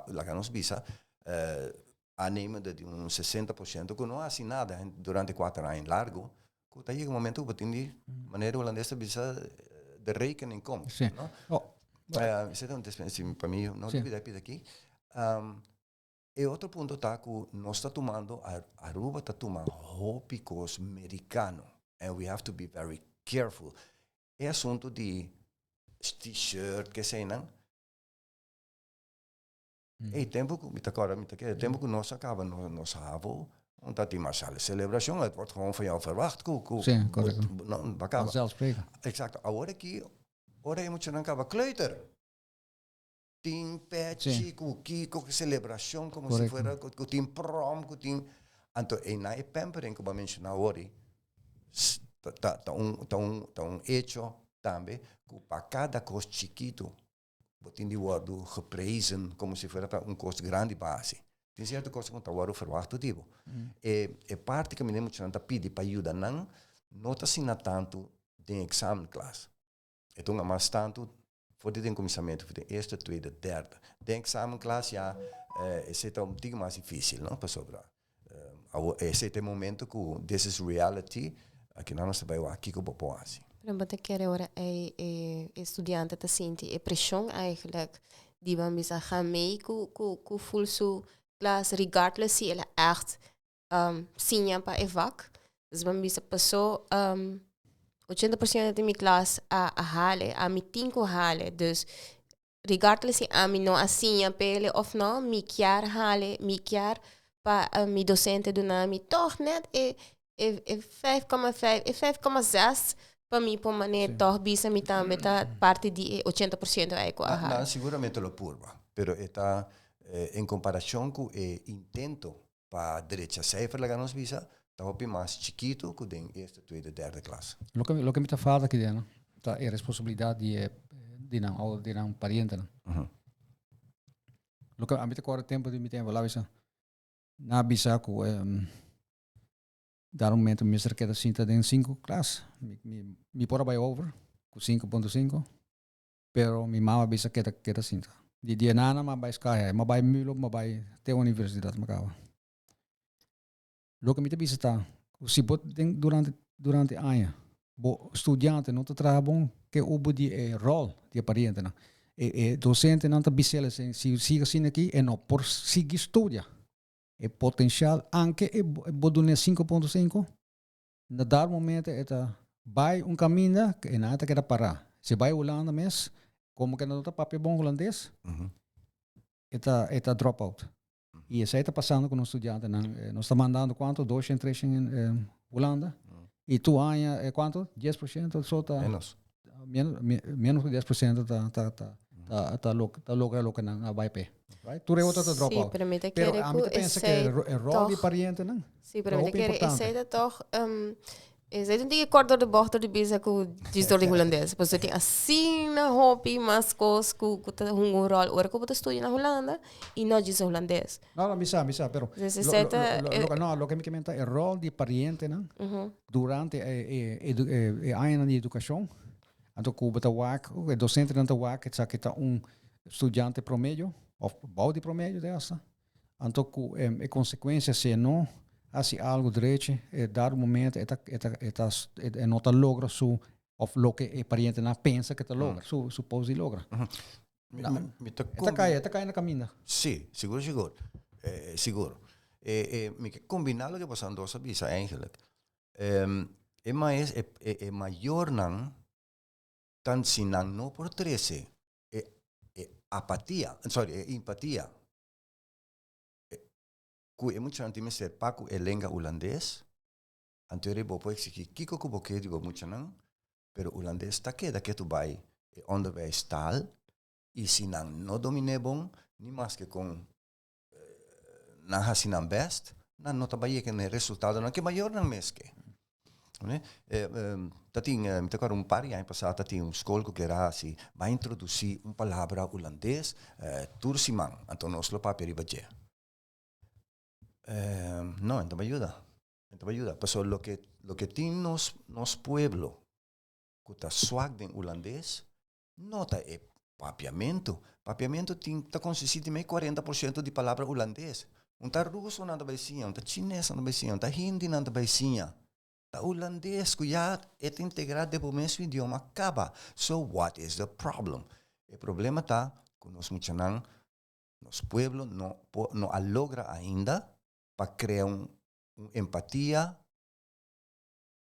laga nos bisa aannemende di un 60% ku no a hasi nada durante kuater aña largu Ku ta yega un momento ku bo tin di, manera hulandes ta bisa, de rekening komt. Sí. No? Oh. Esei ta un despensa, pa mi no Sí. olbida pida aki. E otro punto ta ku nos ta tumando, Aruba ta tuma hopi kos merikano and we have to be very careful. E asuntu di t-shirt, keseinan, Ey tempo ku mi ta kòrda mi ta kere tempo ku nos a kaba nos havo un ta tin masha selebrashon het wordt gewoon van jou verwacht ku ku Sí, correcto. no bo a kaba. Vanzelfsprekend. Exacto awor aki ora e muchanan kaba kleuter tin pechi Sí. ku kiko ku selebrashon komo si Correcto. fuera ku tin prom ku tin anto eynan e pampering ku bo a menshoná awor ei ta ta un ta un ta un hecho tambe ku pa kada kos chikitu Bo tin di wòrdu geprezen komo si fuera ta un kos grandi pa hasi. Tin sierto kos ku ta wòrdu ferwagt di bo. E e parti ku mi den muchanan ta pidi pa yuda nan no ta asina tantu den eksamenklas. E ta un mas tantu For di den kuminsamentu, for den eerste, tweede, derde. Den examenklas ya esei ta un tiki mas dificil, no? Pasobra awor esei ta e momento ku this is reality, akinan nos ta bai wak kiko bo por hasi. Pero bo ta kere ora ei e studiante ta sinti e preshon eigenlijk di ban bisa ga mee ku ku ful su klas regardless si el a echt siña pa e vak. Dus ban bisa paso 80% di mi klas a hale, ami tin ku hale. Dus regardless si ami no a siña p'ele of no, mi kier hale, mi kier pa mi docente duna mi toch net e e 5,5, e 5,6 pa mi por manera toch bisa mi tambe ta parti di e 80% ei ku a hale. Nan siguramente lo purba, pero e ta en comparacion ku e intento Pa drecha cijfer laga nos bisa, ta hopi mas chikitu ku den eerste, tweede, derde klas. Loke loke mi ta falta aki den ta e responsabilidat di e di nan ouder di nan parientenan. Loke ami ta kòrda tempu di mi tempu la bisa nan a bisa ku dar un momento mi mester keda sinta den sinku klas mi mi mi por a bai over ku 5.5 Pero mi mama bisa keda keda sinta. Di dia nana m'a bai sky high, m'a bai mulo, m'a bai te universidad m'a kaba. Loke mi ta bisa ta, ku si bo den durante durante aña bo studiante no ta traha bon, ke obo di e rol di e parientenan. E e docentenan ta bis'el esei, si sigui asina aki e no por sigui studia. E potencial, anke e bo dun'e 5.5, Na dar momento e ta bai un caminda e nan ta keda para. Si bai Hulanda mes, como ke nan no ta papia bon Hulandes, e ta e ta drop out. Y esei ta pasando cu nos studiantenan. Nos ta mandando cuanto? Doshen, treshen en Hulanda. Y tur aña cuanto? 10% so ta. Menos. Menos ku 10% ta ta ta ta ta lo ta logra loke nan a bai p'e. Right? Tur e otro ta drop Sí, out. pero mi ta Pero kere ami ku ta pensa ke esei e rol di toch parientenan Sí, ta pero mi ta hopi kere importante. esei ta toch esei ta un tiki kort door de bocht door di bisa ku djis door di hulandes. Pasobra tin asina hopi mas kos ku ku ta hunga un rol ora ku bo ta studia na Hulanda i no djis hulandes. No, no, mi sa, mi sa, pero Dus lo esei lo ta lo lo no, loke mi ke menta e rol di parientenan Durante e e añanan di edukashon, anto ku bo ta wak, e dosentenan ta wak esaki ta un studiante promedio òf bou di promedio te asta. Anto ku e konsekuensia si e no hasi algu drechi, e dado momento e ta e ta e ta e no ta logra su òf loke e parientenan pensa ku e ta logra, su supos di logra. Mi ta E ta kai, e ta kai na kaminda. Sí, sigur sigur. Sigur. E mi ke kombiná loke boso dos a bisa eigenlijk. E maes e e mayornan tan si nan no por trese e e apatia, sorry, e empatia ku e muchanan tin mester pa ku e lenga hulandes, anto e bo por eksigí kiko ku bo ke di bo muchanan, pero hulandes ta keda ketu bai e onderwijstaal y si nan no dominé bon, ni maske con nan haci nan best, nan no ta bai yega na e resultadonan ke mayornan mes ke. Ta tin, mi ta acorda un par di aña pasa ta tin un skol ku kier a haci, bai introduci un palabra hulandes tur siman, anto nos lo papia riba dje. No, e no ta bai yuda, e no ta bai yuda, pasobra loke loke tin nos nos pueblo ku ta swak den hulandes no ta e papiamentu. Papiamentu tin ta konsistí di mei 40% di palabra hulandes. Un ta ruso nan ta bai siña, un ta chines nan ta bai siña, un ta hindi nan ta bai siña. Ta hulandes ku ya e ta integrá den bo mes idioma kaba. So what is the problem? E problema ta ku nos muchanan, nos pueblo no por no a logra ainda pa krea un un empatia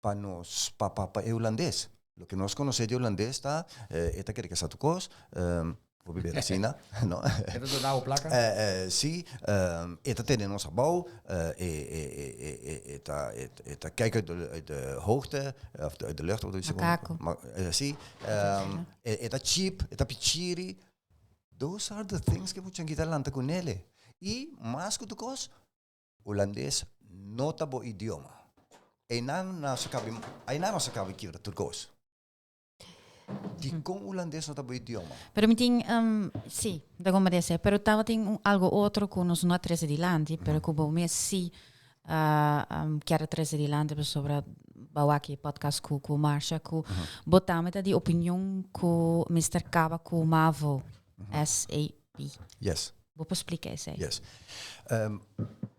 pa nos pa pa pa e hulandes. Loke nos konosé di hulandes ta e ta kere kasa tur kos, bo biba asina, no? E ta duna bo plaka? Si, e ta tene nos abou, e e e e e ta e ta kijk uit de uit de hoogte of uit de lucht, wat is het? Makako. Si, e ta cheap, e ta pichiri. Those are the things ke mucha kita lanta ku nele. I mas ku tur kos, Hulandes no ta bo idioma. Einan nos a kabi, einan nos a kabi kibra tur kos. Dikon hulandes no ta bo idioma? Pero mi tin, sí, mi ta komprendé, pero tabatin un algo otro ku nos no a trese dilanti, pero ku bo mes sí a kier a trese dilanti pasobra. bawaki podcast ku ku Marsha ku bo tambe ta di opinion ku mester kaba ku MAVO SAP. Yes. Bo por splika esei? Yes.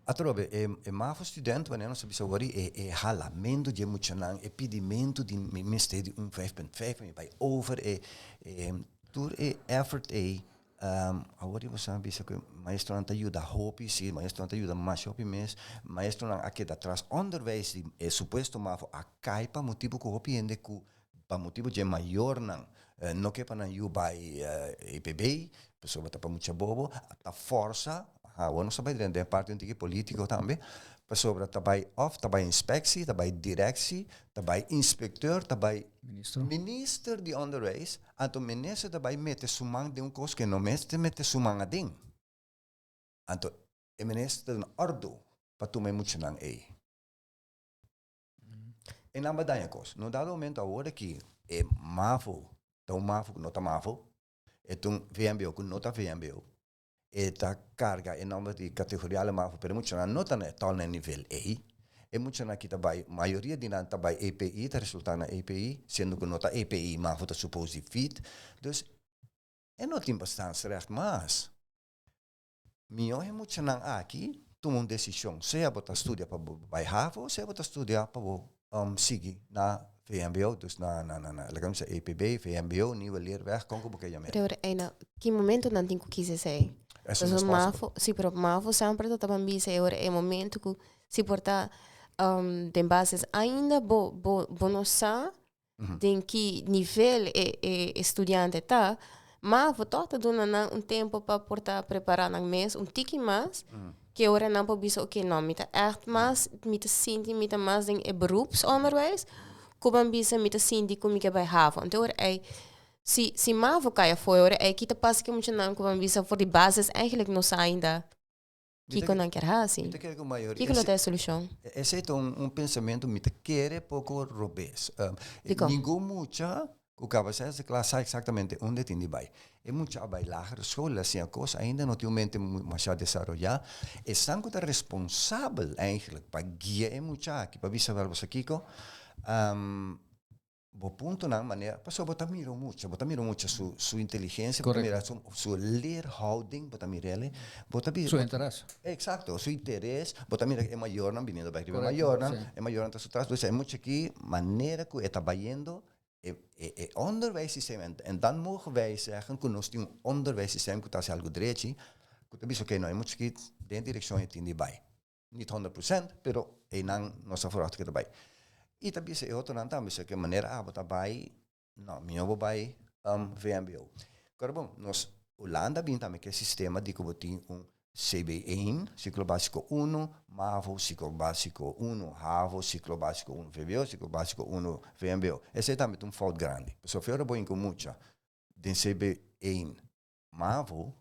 Atrobe, e e MAVO student, wanneer nos a bisa wori, e e halamento di e muchanan, e pidimento di mi mester di un 5.5, mi bai over, e e tur e effort ei, awor di bo sa bisa ku maestronan ta yuda hopi, si, maestronan ta yuda masha hopi mes, maestronan a keda atras, onderwijs di e supuesto MAVO a kai pa motibu ku hopi hende ku pa motibu dje mayornan no ke pa nan yu bai EPB, pasobra ta pa mucha bobo, ta forsa, awor nos ta bai drenta den e parti un tiki politico tambe, pasobra ta bai of ta bai inspectie, ta bai directie, ta bai inspecteur, ta bai minister di onderwijs, anto minister ta bai mete su man den un kos ke no mester mete su man aden. Anto e minister ta duna ordo pa tuma e muchanan ei. E nan ba daña kos. No dado momento awor aki e mavo ta un mavo ku no ta mavo, e ta un VMBO ku no ta VMBO, e ta karga e nomber di kategoriale mavo pero e muchanan no ta na e tòl na e nivel ei. E muchanan aki ta bai, mayoria di nan ta bai EPI, ta resultá na EPI, siendo ku no ta EPI mavo ta supos di fit. Dus e no tin bestaansrecht mas. Mihó e muchanan aki tuma un desishon, sea bo ta studia pa bo bai havo, sea bo ta studia pa bo sigui na VMBO, dus na na na laga mi bisa EPB, VMBO, Nieuwe Leerweg, kon ku bo ke yam'é. Pero ora ei na ki momento nan tin ku kisa esei? As soon as Pasobra possible. mavo, si, pero mavo semper ta taban bisa e ora e momento ku si por ta den basis ainda bo bo bo no sa den ki nivel e e studiante ta, mavo tòg ta duna nan un tempo pa por ta prepará nan mes un tiki mas, ke ora nan por bisa oke no mi ta ègt mas mi ta sinti mi ta mas den e beroepsonderwijs ku ban bisa mi ta sinti ku mi ke bai havo. Anto ora ei si si mavo kai afó e ora ei ki ta pasa ku e muchanan ku ban bisa for di basis eigenlijk no sa ainda. Kiko nan kier hasi? Mi ta kere ku mayoria. Kiko lo ta e solushon? Esei ta un pensamentu mi ta kere poko robes. Dikon? Ningun mucha ku kaba zesde klas sa eksaktamente unda e tin di bai. E mucha a bai lagere skol, el a siña kos, ainda no tin un mente masha desaroyá. Esnan ku ta responsabel eigentlik pa guia e mucha aki, pa bisa wèl bo sa kiko, Bo puntonan manera, pasobra bo ta mira un mucha, bo ta mira un mucha su su inteligencia, bo ta mira su su leerhouding, bo ta mir'el, bo ta Su interes. Exacto, su interes, bo ta mira e mayornan biniendo bek riba e mayornan, e mayornan ta su tras, dus e mucha aki manera ku e ta bayendo e e e onderwijssysteem en en dan mogen wij zeggen ku nos tin un onderwijssysteem ku ta hasi algu drechi, ku ta bisa oké no e mucha aki den e direkshon e tin di bai. Niet 100%, pero einan nos ta verwacht ku e ta bai. I ta bisa e otronan tambe, si ke manera abo ta bai, no, mihó bo bai VMBO. Kòrda bon, nos Hulanda bin tambe ku e sistema di ku bo tin un CB één, Ciclo Básico uno, mavo, Ciclo Básico uno, havo, Ciclo Básico uno, vwo, Ciclo Básico uno, VMBO. Esei tambe ta un fout grandi. Pasobra ora bo hinka un mucha den CB één, mavo,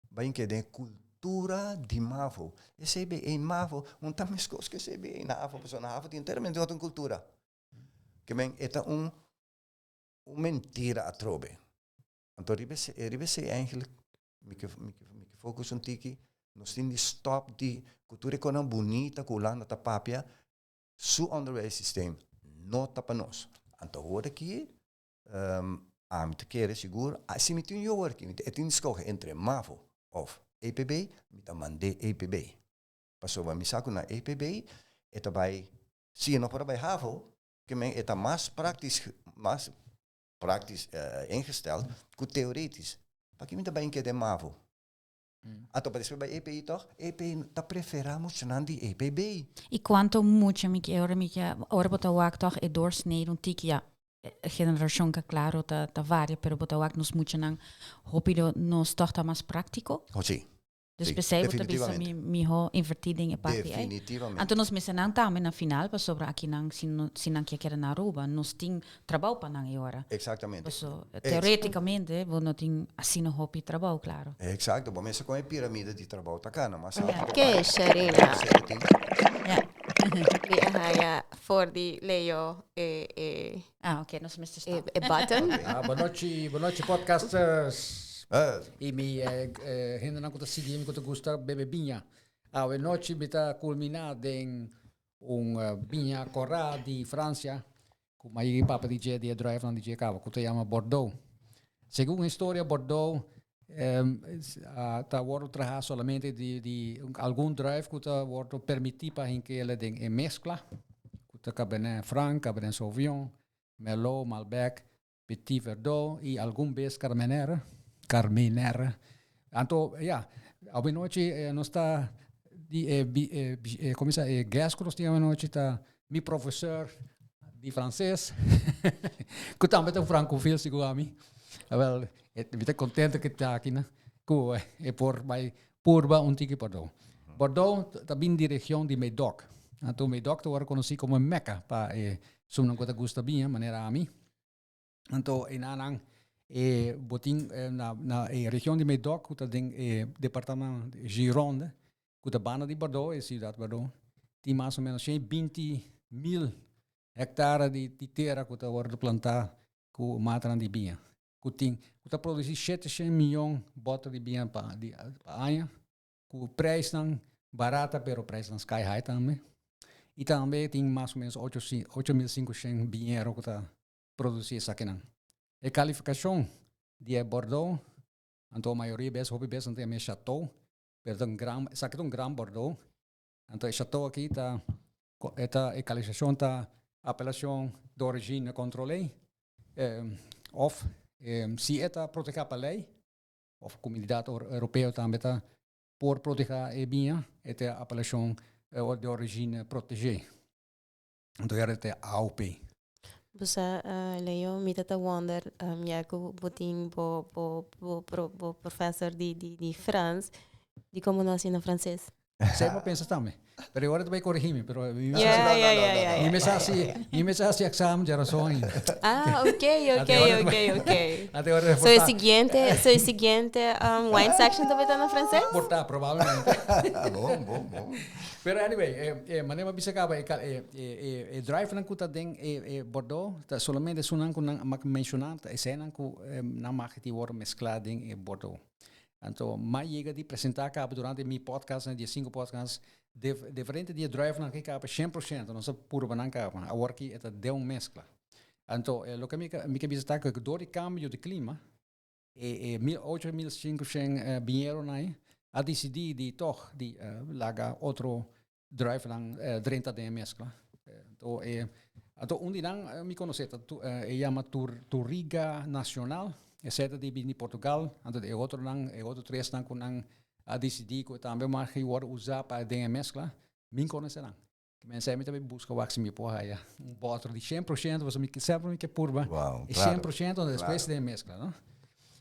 Bai keda den e kultura di mavo. E CBE mavo no ta meskos ku e CBE na havo, pasobra na havo tin enteramente otro kultura. Ke men e ta un un mentira atrobe. Anto riba esei riba esei eigenlijk mi ke mi ke mi ke focus un tiki, nos tin di stop di ku tur e konan bunita ku Hulanda ta papia, su onderwijssysteem no ta pa nos. Anto awor aki Ami ta kere sigur, si mi tin un yu awor aki, e tin di skohe entre mavo of EPB, mi ta mand'é EPB. Pasobra mi sa ku na EPB e ta bai, si e no por a bai havo, ke men e ta mas praktisch, mas praktisch ingesteld ku teoretisch. Paki mi ta bai inkeda den mavo? Anto pa despues bai EPI tòg? EPI ta preferá muchanan di EPB. I kuantu mucha mi ke ora mi ke ora bo ta wak tòg e doorsnede un tiki ya e generashon ka klaro ta ta varia pero bo ta wak nos muchanan hopi do nos tòg ta mas práktiko. Oh si. Dus Si, p'esei bo ta bisa mi definitivamente. mihó invertí den e parti ei. Definitivamente. Anto nos mester nan tambe na final pasobra aki nan si no si nan ke keda na Aruba nos tin trabou pa nan e ora. Exactamente. Paso, teoreticamente, bo no tin asina hopi trabou, claro. Exacto, bo mester con e piramide di trabou ta cana, mas alto bo Ke, bai, Sharina? seri tin. Ja. Mi a haya for di Leo e e Ah, ok, nos mester e stop. e button. Ah, bonochi, bonochi podcasters. Eh, I mi eh, eh, hendenan ku ta sigui mi ku ta gusta bebe biña. Awe nochi mi ta kulminá den. Un biña kòrá di Fransia ku mayoria papia di dje di e druifnan di dje kaba ku ta yama Bordeaux. Segun historia Bordeaux ta wòrdu traha solamente di di algun druif ku ta wòrdu permití pa hink'el den e meskla ku ta Cabernet Franc, Cabernet Sauvignon, Merlot, Malbec, Petit Verdot y algun bes Carmenère, Carmenère. Anto, ya, awenochi nos ta di e, e, como sa, e guest cu nos tin awenochi ta mi profesor di frances, cu tambe ta un francofiel segun ami. Awel, mi ta contento cu e ta aki, cu e por bay purba un tiki Bordeaux. Bordeaux ta bin di region di Médoc. Anto Médoc ta worde conoci como Mecca pa e Sumnan ku ta gusta biña manera ami. Anto e nanan e bo tin na na e region di Médoc ku ta den e departamento Gironde ku ta banda di Bordeaux, e siudat Bordeaux, tin mas o menos 120.000 hektare di di tera ku ta wòrdu plantá ku matanan di biña. Ku tin ku ta produsí 700 miyon bòter di biña pa di pa aña. Ku prijsnan barata pero prijsnan sky high tambe. I tambe tin mas o menos ocho 8500 biñero ku ta produsí esakinan. E kalifikashon di e Bordeaux, anto mayoria bes, hopi bes nan ta yama e Chateau, pero ta un gran, esaki ta un gran Bordeaux. Anto e Chateau aki ta, e ta e kalifikashon ta apelashon d'origine controlé, òf si e ta protegá pa lei, of comunidad europeo tambe ta por proteha e biña, e ta apelacion de origine protege. Anto yara e ta AOP. Bo sa, Leo, mi ta ta wonder, ya cu bo tin bo, bo, bo, bo professor di, di, di Frans, di como no haci na Frances? Esei bo pensa tambe. Pero e ora ta bai corregí mi, pero mi mester Yeah, yeah, yeah, yeah, mi mester hasi, mi mester hasi examen djarason ainda. Ah, ok, ok, ok, ok. Ante ora So e siguiente, so e siguiente um, wine section ta bai ta na frances? Por ta, probablemente. Bon, bon, bon. Pero anyway, eh, eh, manera mi a bisa caba, e, e, e, e, e drivernan cu ta den e, e Bordeaux, ta solamente esunnan cu nan a menciona, ta eseinan cu eh, nan mag di worde mezcla den e Bordeaux. Anto m'a yega di presentá kaba durante mi podcast, di e sinku podcast, diferente di e druifnan aki kaba 100%, nos a purba nan kaba. Awor ki e ta den un meskla. Anto loke mi mi ke bisa ta ku dor di kambio di klima, e e mil ocho mil sinku shen biñeronan ei a disidí di tòg di laga otro druifnan drenta den e meskla. Anto e anto un di nan mi konosé ta e yama Touriga Nacional, esei ta di bini Portugal, anto e otronan e otro tresnan ku nan a disidí ku tambe mag wòrdu usá pa den e meskla, mi konosé nan. Mensei mi ta bai buska wak si mi por haya un bòter di 100% pasobra mi semper mi ke purba Wow, e claro, 100% despues claro. den e meskla, no?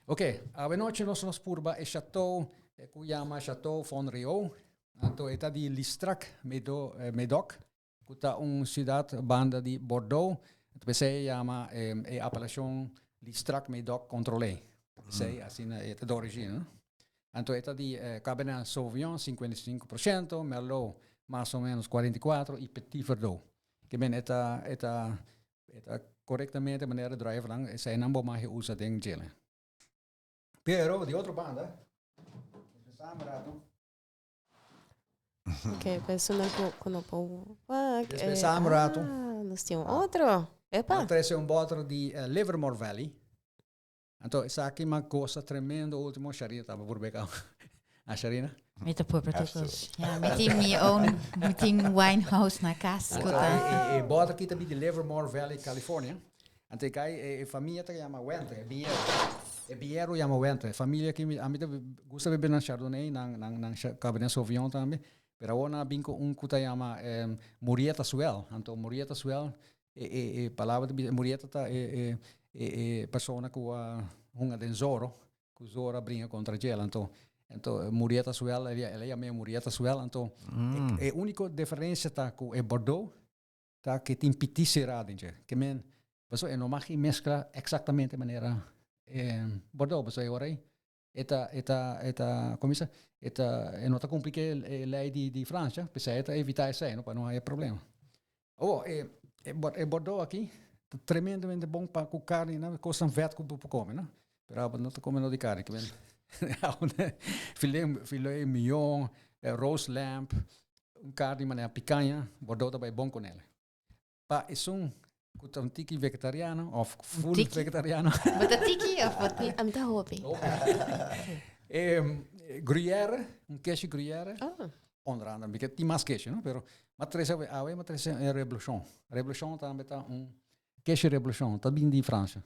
Oké, awenochi nos nos purba e Chateau ku yama Chateau Fonrieux. Anto e ta di Listrac, Médoc, ku ta un siudat banda di Bordeaux. Anto p'esei e yama e apelashon Listrac Médoc Contrôlé. P'esei asina e ta di origine, no? Anto e ta di Cabernet Sauvignon 55%, Merlot mas o menos 44 i Petit Verdot. Ke men e ta e ta e ta korektamente manera druivennan eseinan bo mag usa den djele. Pero di otro banda, pensá un rato. Ok, persona ku, ku no por wak. Después eh, un rato. Ah, nos tin un otro. Epa. Nos trece un bottle di uh, Livermore Valley. Anto, esaki ma cosa tremendo último. Sharina taba por beka. Ah, Sharina? Mi ta por tukos. Ja, mi tin mi own, mi tin winehouse na kas. Anto, e, e, e bottle kita bi di Livermore Valley, California. Anto e kai e, e familia ta yama Wente, e biñero. E biñero yama Wente. E familia ki mi, ami ta gusta bebe nan Chardonnay, nan, nan, nan Cabernet Sauvignon tambe. Pero awor nan a bin ku un ku ta yama eh, Murrieta Swell. Anto Murrieta Swell, e, e, e palabra ta bisa, Murrieta ta e, e, e, e persona ku a hunga den Zorro, ku Zorro a bringa kontra djel. Anto, anto Murrieta Swell, el a yam'é Murrieta Swell. Anto e, e úniko diferensia ta ku e Bordeaux ta ke tin piti será den dje. Ke men, pasobra e no mag i meskla eksaktamente manera Bordeaux, pasobra e ora ei e ta, e ta, e ta, komo bisa, e ta, e no ta kumpli ke e lei di di Francia, p'esei e ta evitá esei, no, pa no haya problema. Awor, e e Bordeaux aki ta tremendamente bon pa ku karni, no, kosnan vèt ku bo por kome, no. Pero abo no ta kome no di karni, ke men filet, filet mignon, roast lamb. Un carne manera picanha, Bordeaux ta bai bon con ele. Pa esun cu ta un tiki vegetariano of full tiki? vegetariano. Bo ta tiki of bo ta? Ami ta hopi. Gruyère, un keshi gruyère. Oh. Onder andere, porque tin mas keshi, no? Pero m'a trece awe m'a trece e reblochon. Reblochon tambe ta un keshi reblochon, ta bin di Francia.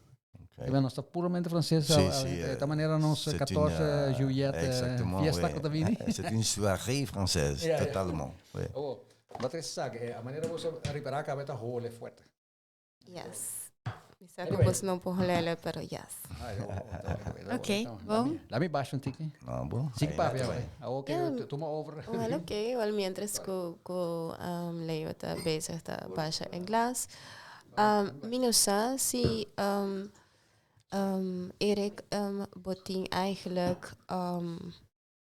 Okay. Nos ta puramente frances. Sí, sí, De esta manera nos c'est 14 une, juillet exactement, fiesta oui. cu ta bini. C'est une soirée française, totalement. Oui. Oh, wat is zaak? A manera bo ripara cabe ta hole fuerte. Yes. Mi sa cu Anyway. bos no por holele, pero yes. Ah, oh, Ok, bom. Laat me baixo un tiki. Ah, bon. Sim, Aí, papi, né, ah, ah, ok, Yeah. toma over. Well, oké. Wel, mientras cu Leo ta bezig ta basha e glas. Mi no sa si Erik bo tin eigenlijk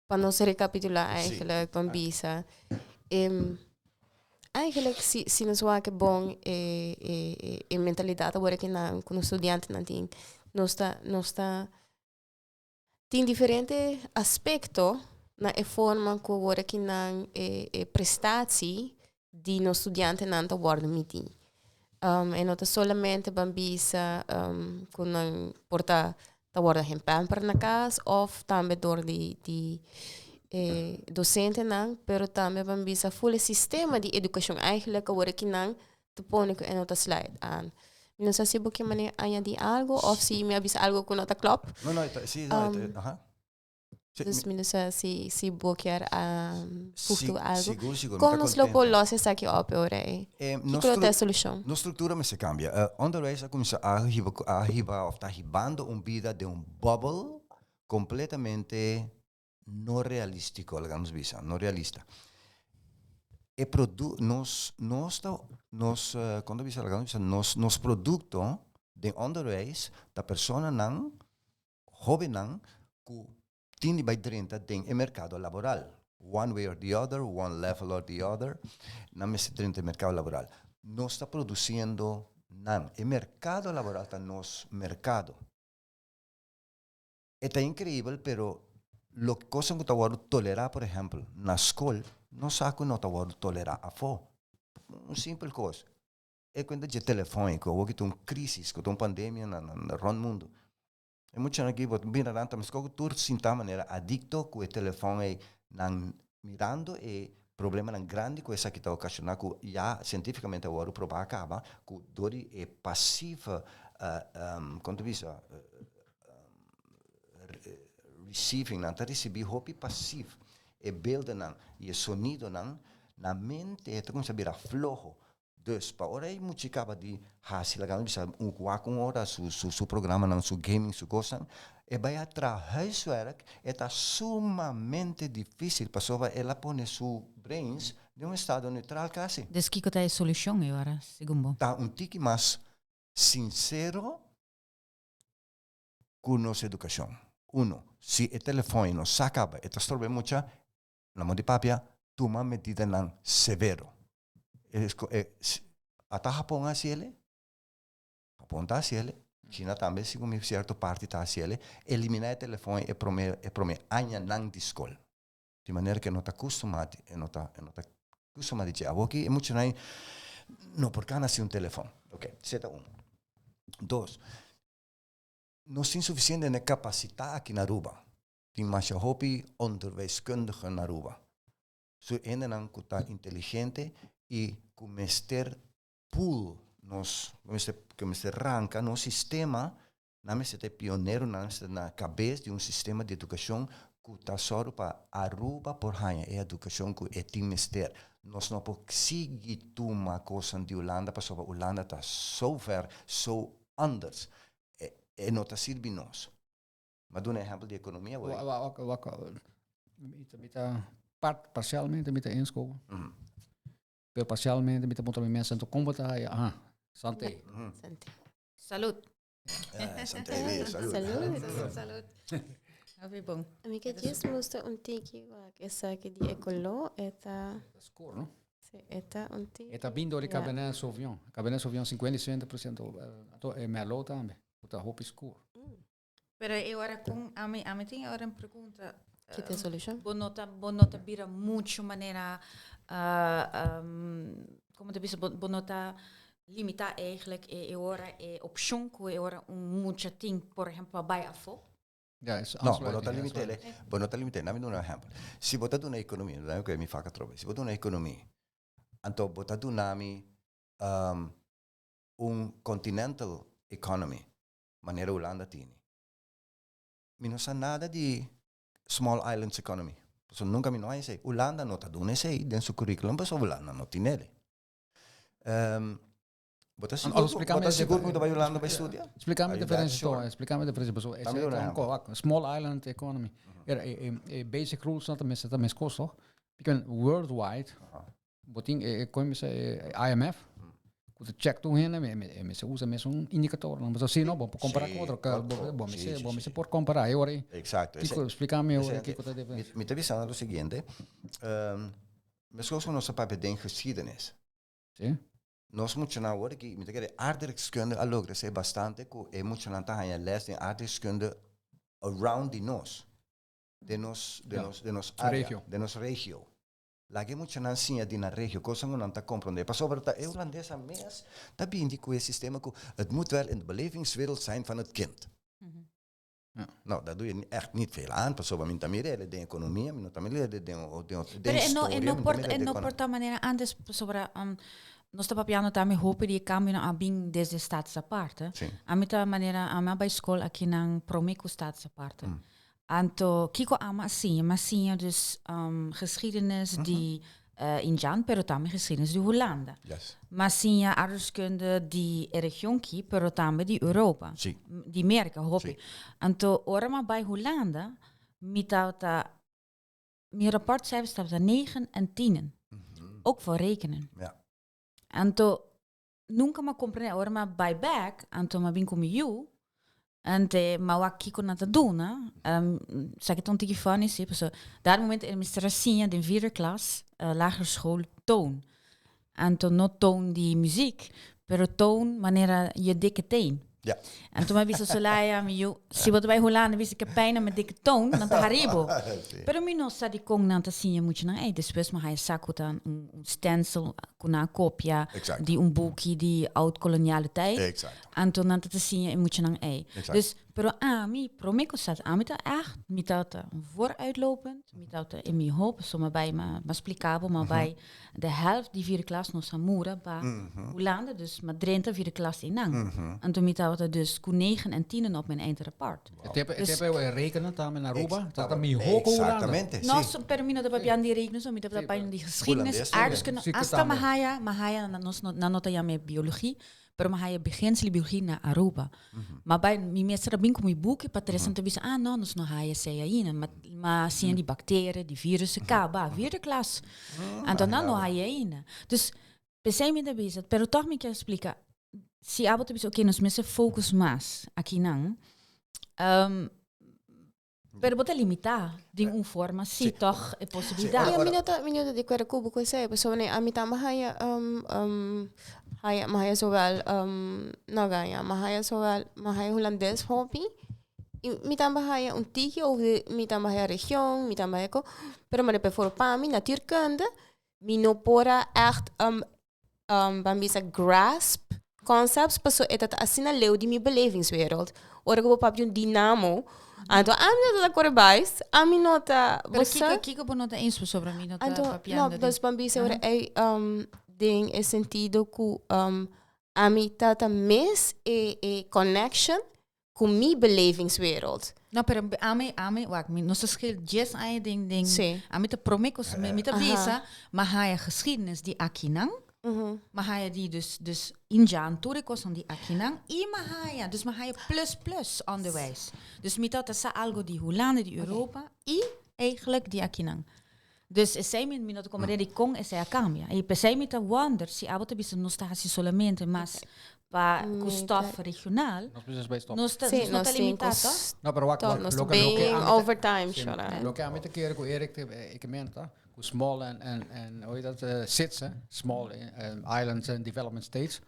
pa nos recapitula eigenlijk ban bisa. Eigenlijk si nos wak bon e mentalidad awor cu nan cu nos studiantenan tin, nos ta tin diferente aspecto na e forma cu awor cu nan e prestatie di nos studiantenan ta worden miti. E no ta solamente ban bisa cu nan por ta worden gepamper na cas of tambe door di docentenan, pero tambe ban bisa full e sistema di educacion eigenlijk awor cu nan te pone cu e no ta sluit aan. Mi no sa si bo kier manera añadi algo of si mi a bisa algo cu no ta klopt. No, sí, no, ajá. Sí, Dus mi no sa si bo kier voeg toe algo. Sigur, sigur. Con Mi ta nos lo por contento. los esaki op, ora? Nos Kico ta e solucion? Nos structura mester cambia. Onderwijs a cuminsa a hiba of ta hibando un bida di un bubble completamente no realistico, digamos bisa, no realista. E produ nos, con bisa, digamos bisa, nos producto di onderwijs, da personanan, hobennan, cu tin di bay drenta den e mercado laboral. One way or the other, one level or the other, nan mester drenta mercado laboral. Nos ta produciendo nan. E mercado laboral ta nos mercado. Ta increibel, pero lo cos cu ta tolera, por ehempel, na scol, no sa cu no ta tolera afo. Un simpel cos. E cuenta di telefon, cu tin un crisis, cu tin un pandemia na rond mundo. E mucho aki, bo mira nan tambe cu tur sinta manera adicto cu e telefon e nan mirando e problemanan grandi cu esaki ta ocasiona, cu ya cientificamente awor proba caba cu dor di e passive con ta bisa receiving, nan ta ricibi hopi passive e beeldennan y e sonidonan na mente ta cuminsa bira floho. Dus pa ora e mucha caba di hasi, laga bisa un wak un ora su programanan, su gaming, su cosnan, e bay traha huiswerk, e ta sumamente dificil pasobra el a pone su brains den un estado neutral casi. Dus kico ta e solucion awor, segun bo? Ta un tiki mas sincero cu nos educacion. Uno, si e telefon no sa caba, e ta strob'e mucha, na mon di papia, tuma medidanan severo. Ata Japon a haci'e, Japon ta haci'e, China tambe, segun cierto parti ta haci'e, elimina e telefon e prome añanan di scol. Di manera cu no ta acostumbra, no ta acostumbra di aki e mucha no por cana sin un telefon. Ok, esey ta un. Dos, no tin suficiente na capacidad aki na Aruba. Tin mas hopi onderwijskundige na Aruba. Su hendenan cu ta inteligente y cu mester pull nos, cu mester ranca nos sistema, nan mester ta pionero, nan mester na cabes di un sistema di educacion cu ta solo pa Aruba por haya e educacion cu e tin mester. Nos no por sigui tuma cos di Hulanda, pasobra Hulanda ta so ver, so anders. E no ta sirbi nos. Ma un ehempel di economia, Wa- wa- wa- wa- Mi ta parcialmente mi ta eens komen. Pero parcialmente mi ta puntra mi mes, anto con ta ah, santé. Santé. Salud. Eh, santé, salud. Salud. Salud. Hopi bon. Ami kier djis mustra un tiki wak esaki di e color e ta Scur, no? Si, e ta un tiki. E ta bindo di Cabernet Sauvignon. Cabernet Sauvignon 50 60%, anto e Merlot tambe. Ta hopi scur. Pero awor con ami tin awor un pregunta. Ki ta e solushon? Bo no ta bo no ta bira mucho manera uh, um, como te bisa, bo, bo no ta limita eigenlijk e, e ora e opcion ku e ora un mucha tin, por ehempel, pa bai afó. Ja, is No, bo no ta aansluiting, limitele. aansluiting. Bo no ta limitele. Nami duna un ehempel. Si bo ta duna economia, duna mi mi vak atrobe. Si bo duna economia, anto bo ta duna mi um, un continental economy, manera Hulanda tini. Mi no sa nada di small islands economy. Pasobra nunca mi no haña esei. Hulanda no ta duna esei den su curriculum pasobra Hulanda no tin ele. Um, bo ta sigur, bo ta sigur ku mi ta bai Hulanda bai studia? Explícame e diferencia toch, explícame e diferencia. Pasobra esei ta un ko, small island economy. Era e, e, e basic rules nan ta mes, ta meskos toch? Because worldwide, Bo tin e e kon bisa e IMF ku ta check tur hende me me mester usa mesun indikatornan pasobra si no bo por kompara ku otro ka bo bo mester bo mester por kompara e ora ei Exacto. kiko splika mi ora kiko ta diferencia. Mi ta bisando lo siguiente, meskos ku nos ta papia den geschiedenis. Si. Nos muchanan awor aki, mi ta kere aardrijkskunde a logra esei bastante ku e muchanan ta haña les den aardrijkskunde around di nos, den nos den nos den nos area, den nos regio. Laga e muchanan siña di nan regio kosa ku nan ta komprondé, pasobra ta e hulandesa mes ta bini ku e sistema ku het moet wel in de belevingswereld zijn van het kind. No, dat doe je echt niet veel aan, pasobra mi no ta mira el den ekonomia, mi no ta mira el den den Pero e no historia, e mi no no ta por mira e el den no por ta manera antes pasobra nos ta papiando tambe hopi di e kambionan a bin desde Status Aparte. Sí. Ami ta manera ami a bai skol akinan prome ku Status Aparte. Anto kiko amo a siña? Mi a siña dus geschiedenis di Indjan, pero tambe geschiedenis di Hulanda. Mi a siña aardrijkskunde di e region ki, pero tambe di Europa. Di Merka hopi. Anto ora mi a bai Hulanda, mi tabata, mi rapportcijfers tabata negen en tienen. Ook voor rekenen. Anto nunca m'a comprende, ora m'a bai bek, anto m'a bin cu mi yu, ante m'a wak kico nan ta duna, um, sa ki ta un tiki funny si, paso dat momento e mester a siña den vierde klas, uh, lagere school, toon. Anto no toon di muziek, pero toon manera je dikke teen. Anto m'a bisa Solaya, mi yu, si bo ta bai Hulanda bisa ke pijn na mi dikke toon, nan ta hari bo. Pero mi no sa dikon nan ta siña muchanan ei. Despues mi haya sa ku ta un stencil ku nan a kopia di un buki di oud-koloniale tijd. Anto nan ta ta siña e muchanan ei. Dus, pero ami, promé ku sa, ami ta ègt, mi ta ta vooruitlopend, mi ta ta e mihó, pasobra mi a bai, mi a splika bo, mi a bai de helft di vierde klas nos a mura pa Hulanda, dus mi a drenta vierde klas einan. Anto mi tabata dus ku negen en tienen op mijn eindrapport. E tempo, e tempo e rekenen tambe na Aruba, tabata mihó ku Hulanda. Exactamente, No, si. pero mi no ta papiando di rekenen so, mi tabata papiando di geschiedenis, aardrijkskunde, hasta mi haya, mi haya, nos no, nan no ta yama e biologie, Pero mi haya beginsel biologie na Aruba. Ma bai, mi mester a bin ku mi buki pa tres ta bisa, ah no, nos no haya esei ainda. Ma, ma siña di bacteria, di virussen, kaba, vierde klas. Anto nan no haya ainda. Dus, p'esei mi ta bisa, pero tòg mi kier splika, si abo ta bisa, oké, nos mester focus mas akinan, Pero bo ta limitá den un forma, sí, tòg e posibilidat. Ja, mi no ta, mi no ta di acuerdo ku bo ku esei, pasobra mi ami tambe haya um, haya, mi haya zowel um, no gaña, mi haya zowel, mi haya hulandes hopi, i mi tambe haya un tiki over di, mi tambe haya region, mi tambe haya ko, pero mi prefer pa mi natuurkunde, mi no por a ègt um, um, ban bisa grasp concepts paso e ta asina leu di mi belevingswereld. Ora ku bo papia un dinamo, anto ami no ta kore bais, ami no ta, Pero bo sa? kiko, kiko bo no ta eens pasobra mi no ta Anto, no, papiando di. dus ban bisa ora ei um, den e sentido ku um, ami ta ta mis e, e connection ku mi belevingswereld. No, pero ami, ami, wak, mi, nos ta schil dies aña den, den, Sí. ami ta prome ku, mi, mi ta bisa, ma haya geschiedenis di akinan, ma haya di dus, dus Indjan, tur e kosnan di akinan, i ma haya, dus ma haya plus plus onderwijs. Dus mi ta sa algo di Hulanda, di Europa, i eigenlijk di akinan. Dus esei mi, mi no ta komprende dikon esei a kambia. I p'esei mi ta wonder si abo ta bisa nos ta hasi solamente mas pa ku stof regional. Nos precies bij stop. Nos ta, Sí, nos no nos ta tin limitá, ku toch? No, pero wak, stop, wak, nos ta loke, loke bin ami ta, overtime, sí, shora. loke ami ta kere ku Erik te, eh, ik meen ta, ku small en, en, en, hoe heet dat, eh, SIDS, hè, small eh, islands and development states,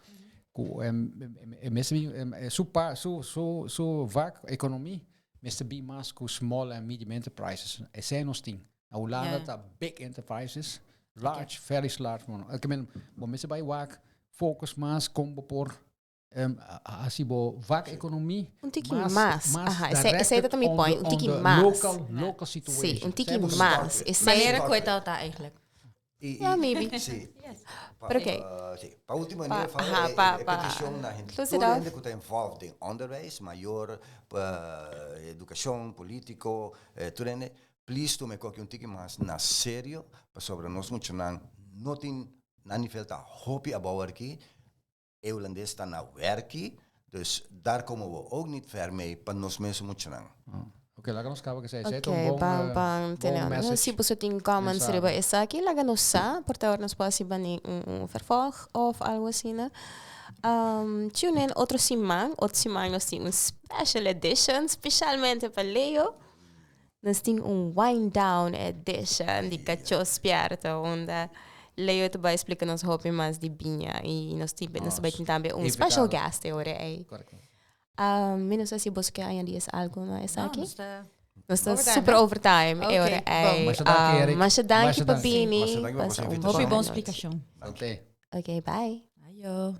ku em, em, em, em, em, em, su, pa, su, su, su vak, economie, Mester bin mas ku small and medium enterprises. Esei nos tin. Na Hulanda ta big enterprises, large, very large. Ke men, bo mester bai wak, focus mas kon bo por hasi bo wak ekonomie. Un tiki mas. Aha, esei ta mi point. Un tiki mas. Local, local situation. Si, un tiki mas. Manera ku e tabata eigenlijk. Yeah, maybe. Sí. Pero oké. Sí. Pa último, in ieder geval, e peticion na hende, tur hende ku ta involved den onderwijs, mayor, edukashon, politiko, tur hende, please tuma e koki un tiki mas na serio, pasobra nos muchanan no tin, nan nivel ta hopi abou aki, e hulandes ta na werki, dus daar komen we ook niet ver mee pa nos mesun muchanan. Ok, laga nos kaba kesei. Esei ta Ok, un bon, ban, ban, bon tene. No, message. si boso tin comments Mensahe. riba esaki, laga nos sa, por ta ora nos por hasi bani un, un vervolg of algo asina. Um, tune in otro siman. Otro siman nos tin un special edition, specialmente pa Leo. Nos tin un wind down edition di Cachó Spierto, unda Leo ta bai splika nos hopi mas di biña y nos tin, nos ta bai tin tambe un special Invitado. guest e ora ei. Correcto. Um, mi no sa si boso ke añadi es algo na esaki. No, nos ta Nos ta overtime, super hè? overtime e Oké, ora bon. ei. Masha danki, Eric. Masha danki Masha pa danki. bini. Masha danki pa Pasa boso un invitacion. Hopi bon bon nochi. splikashon. Oké. Oké, bye. Ayo.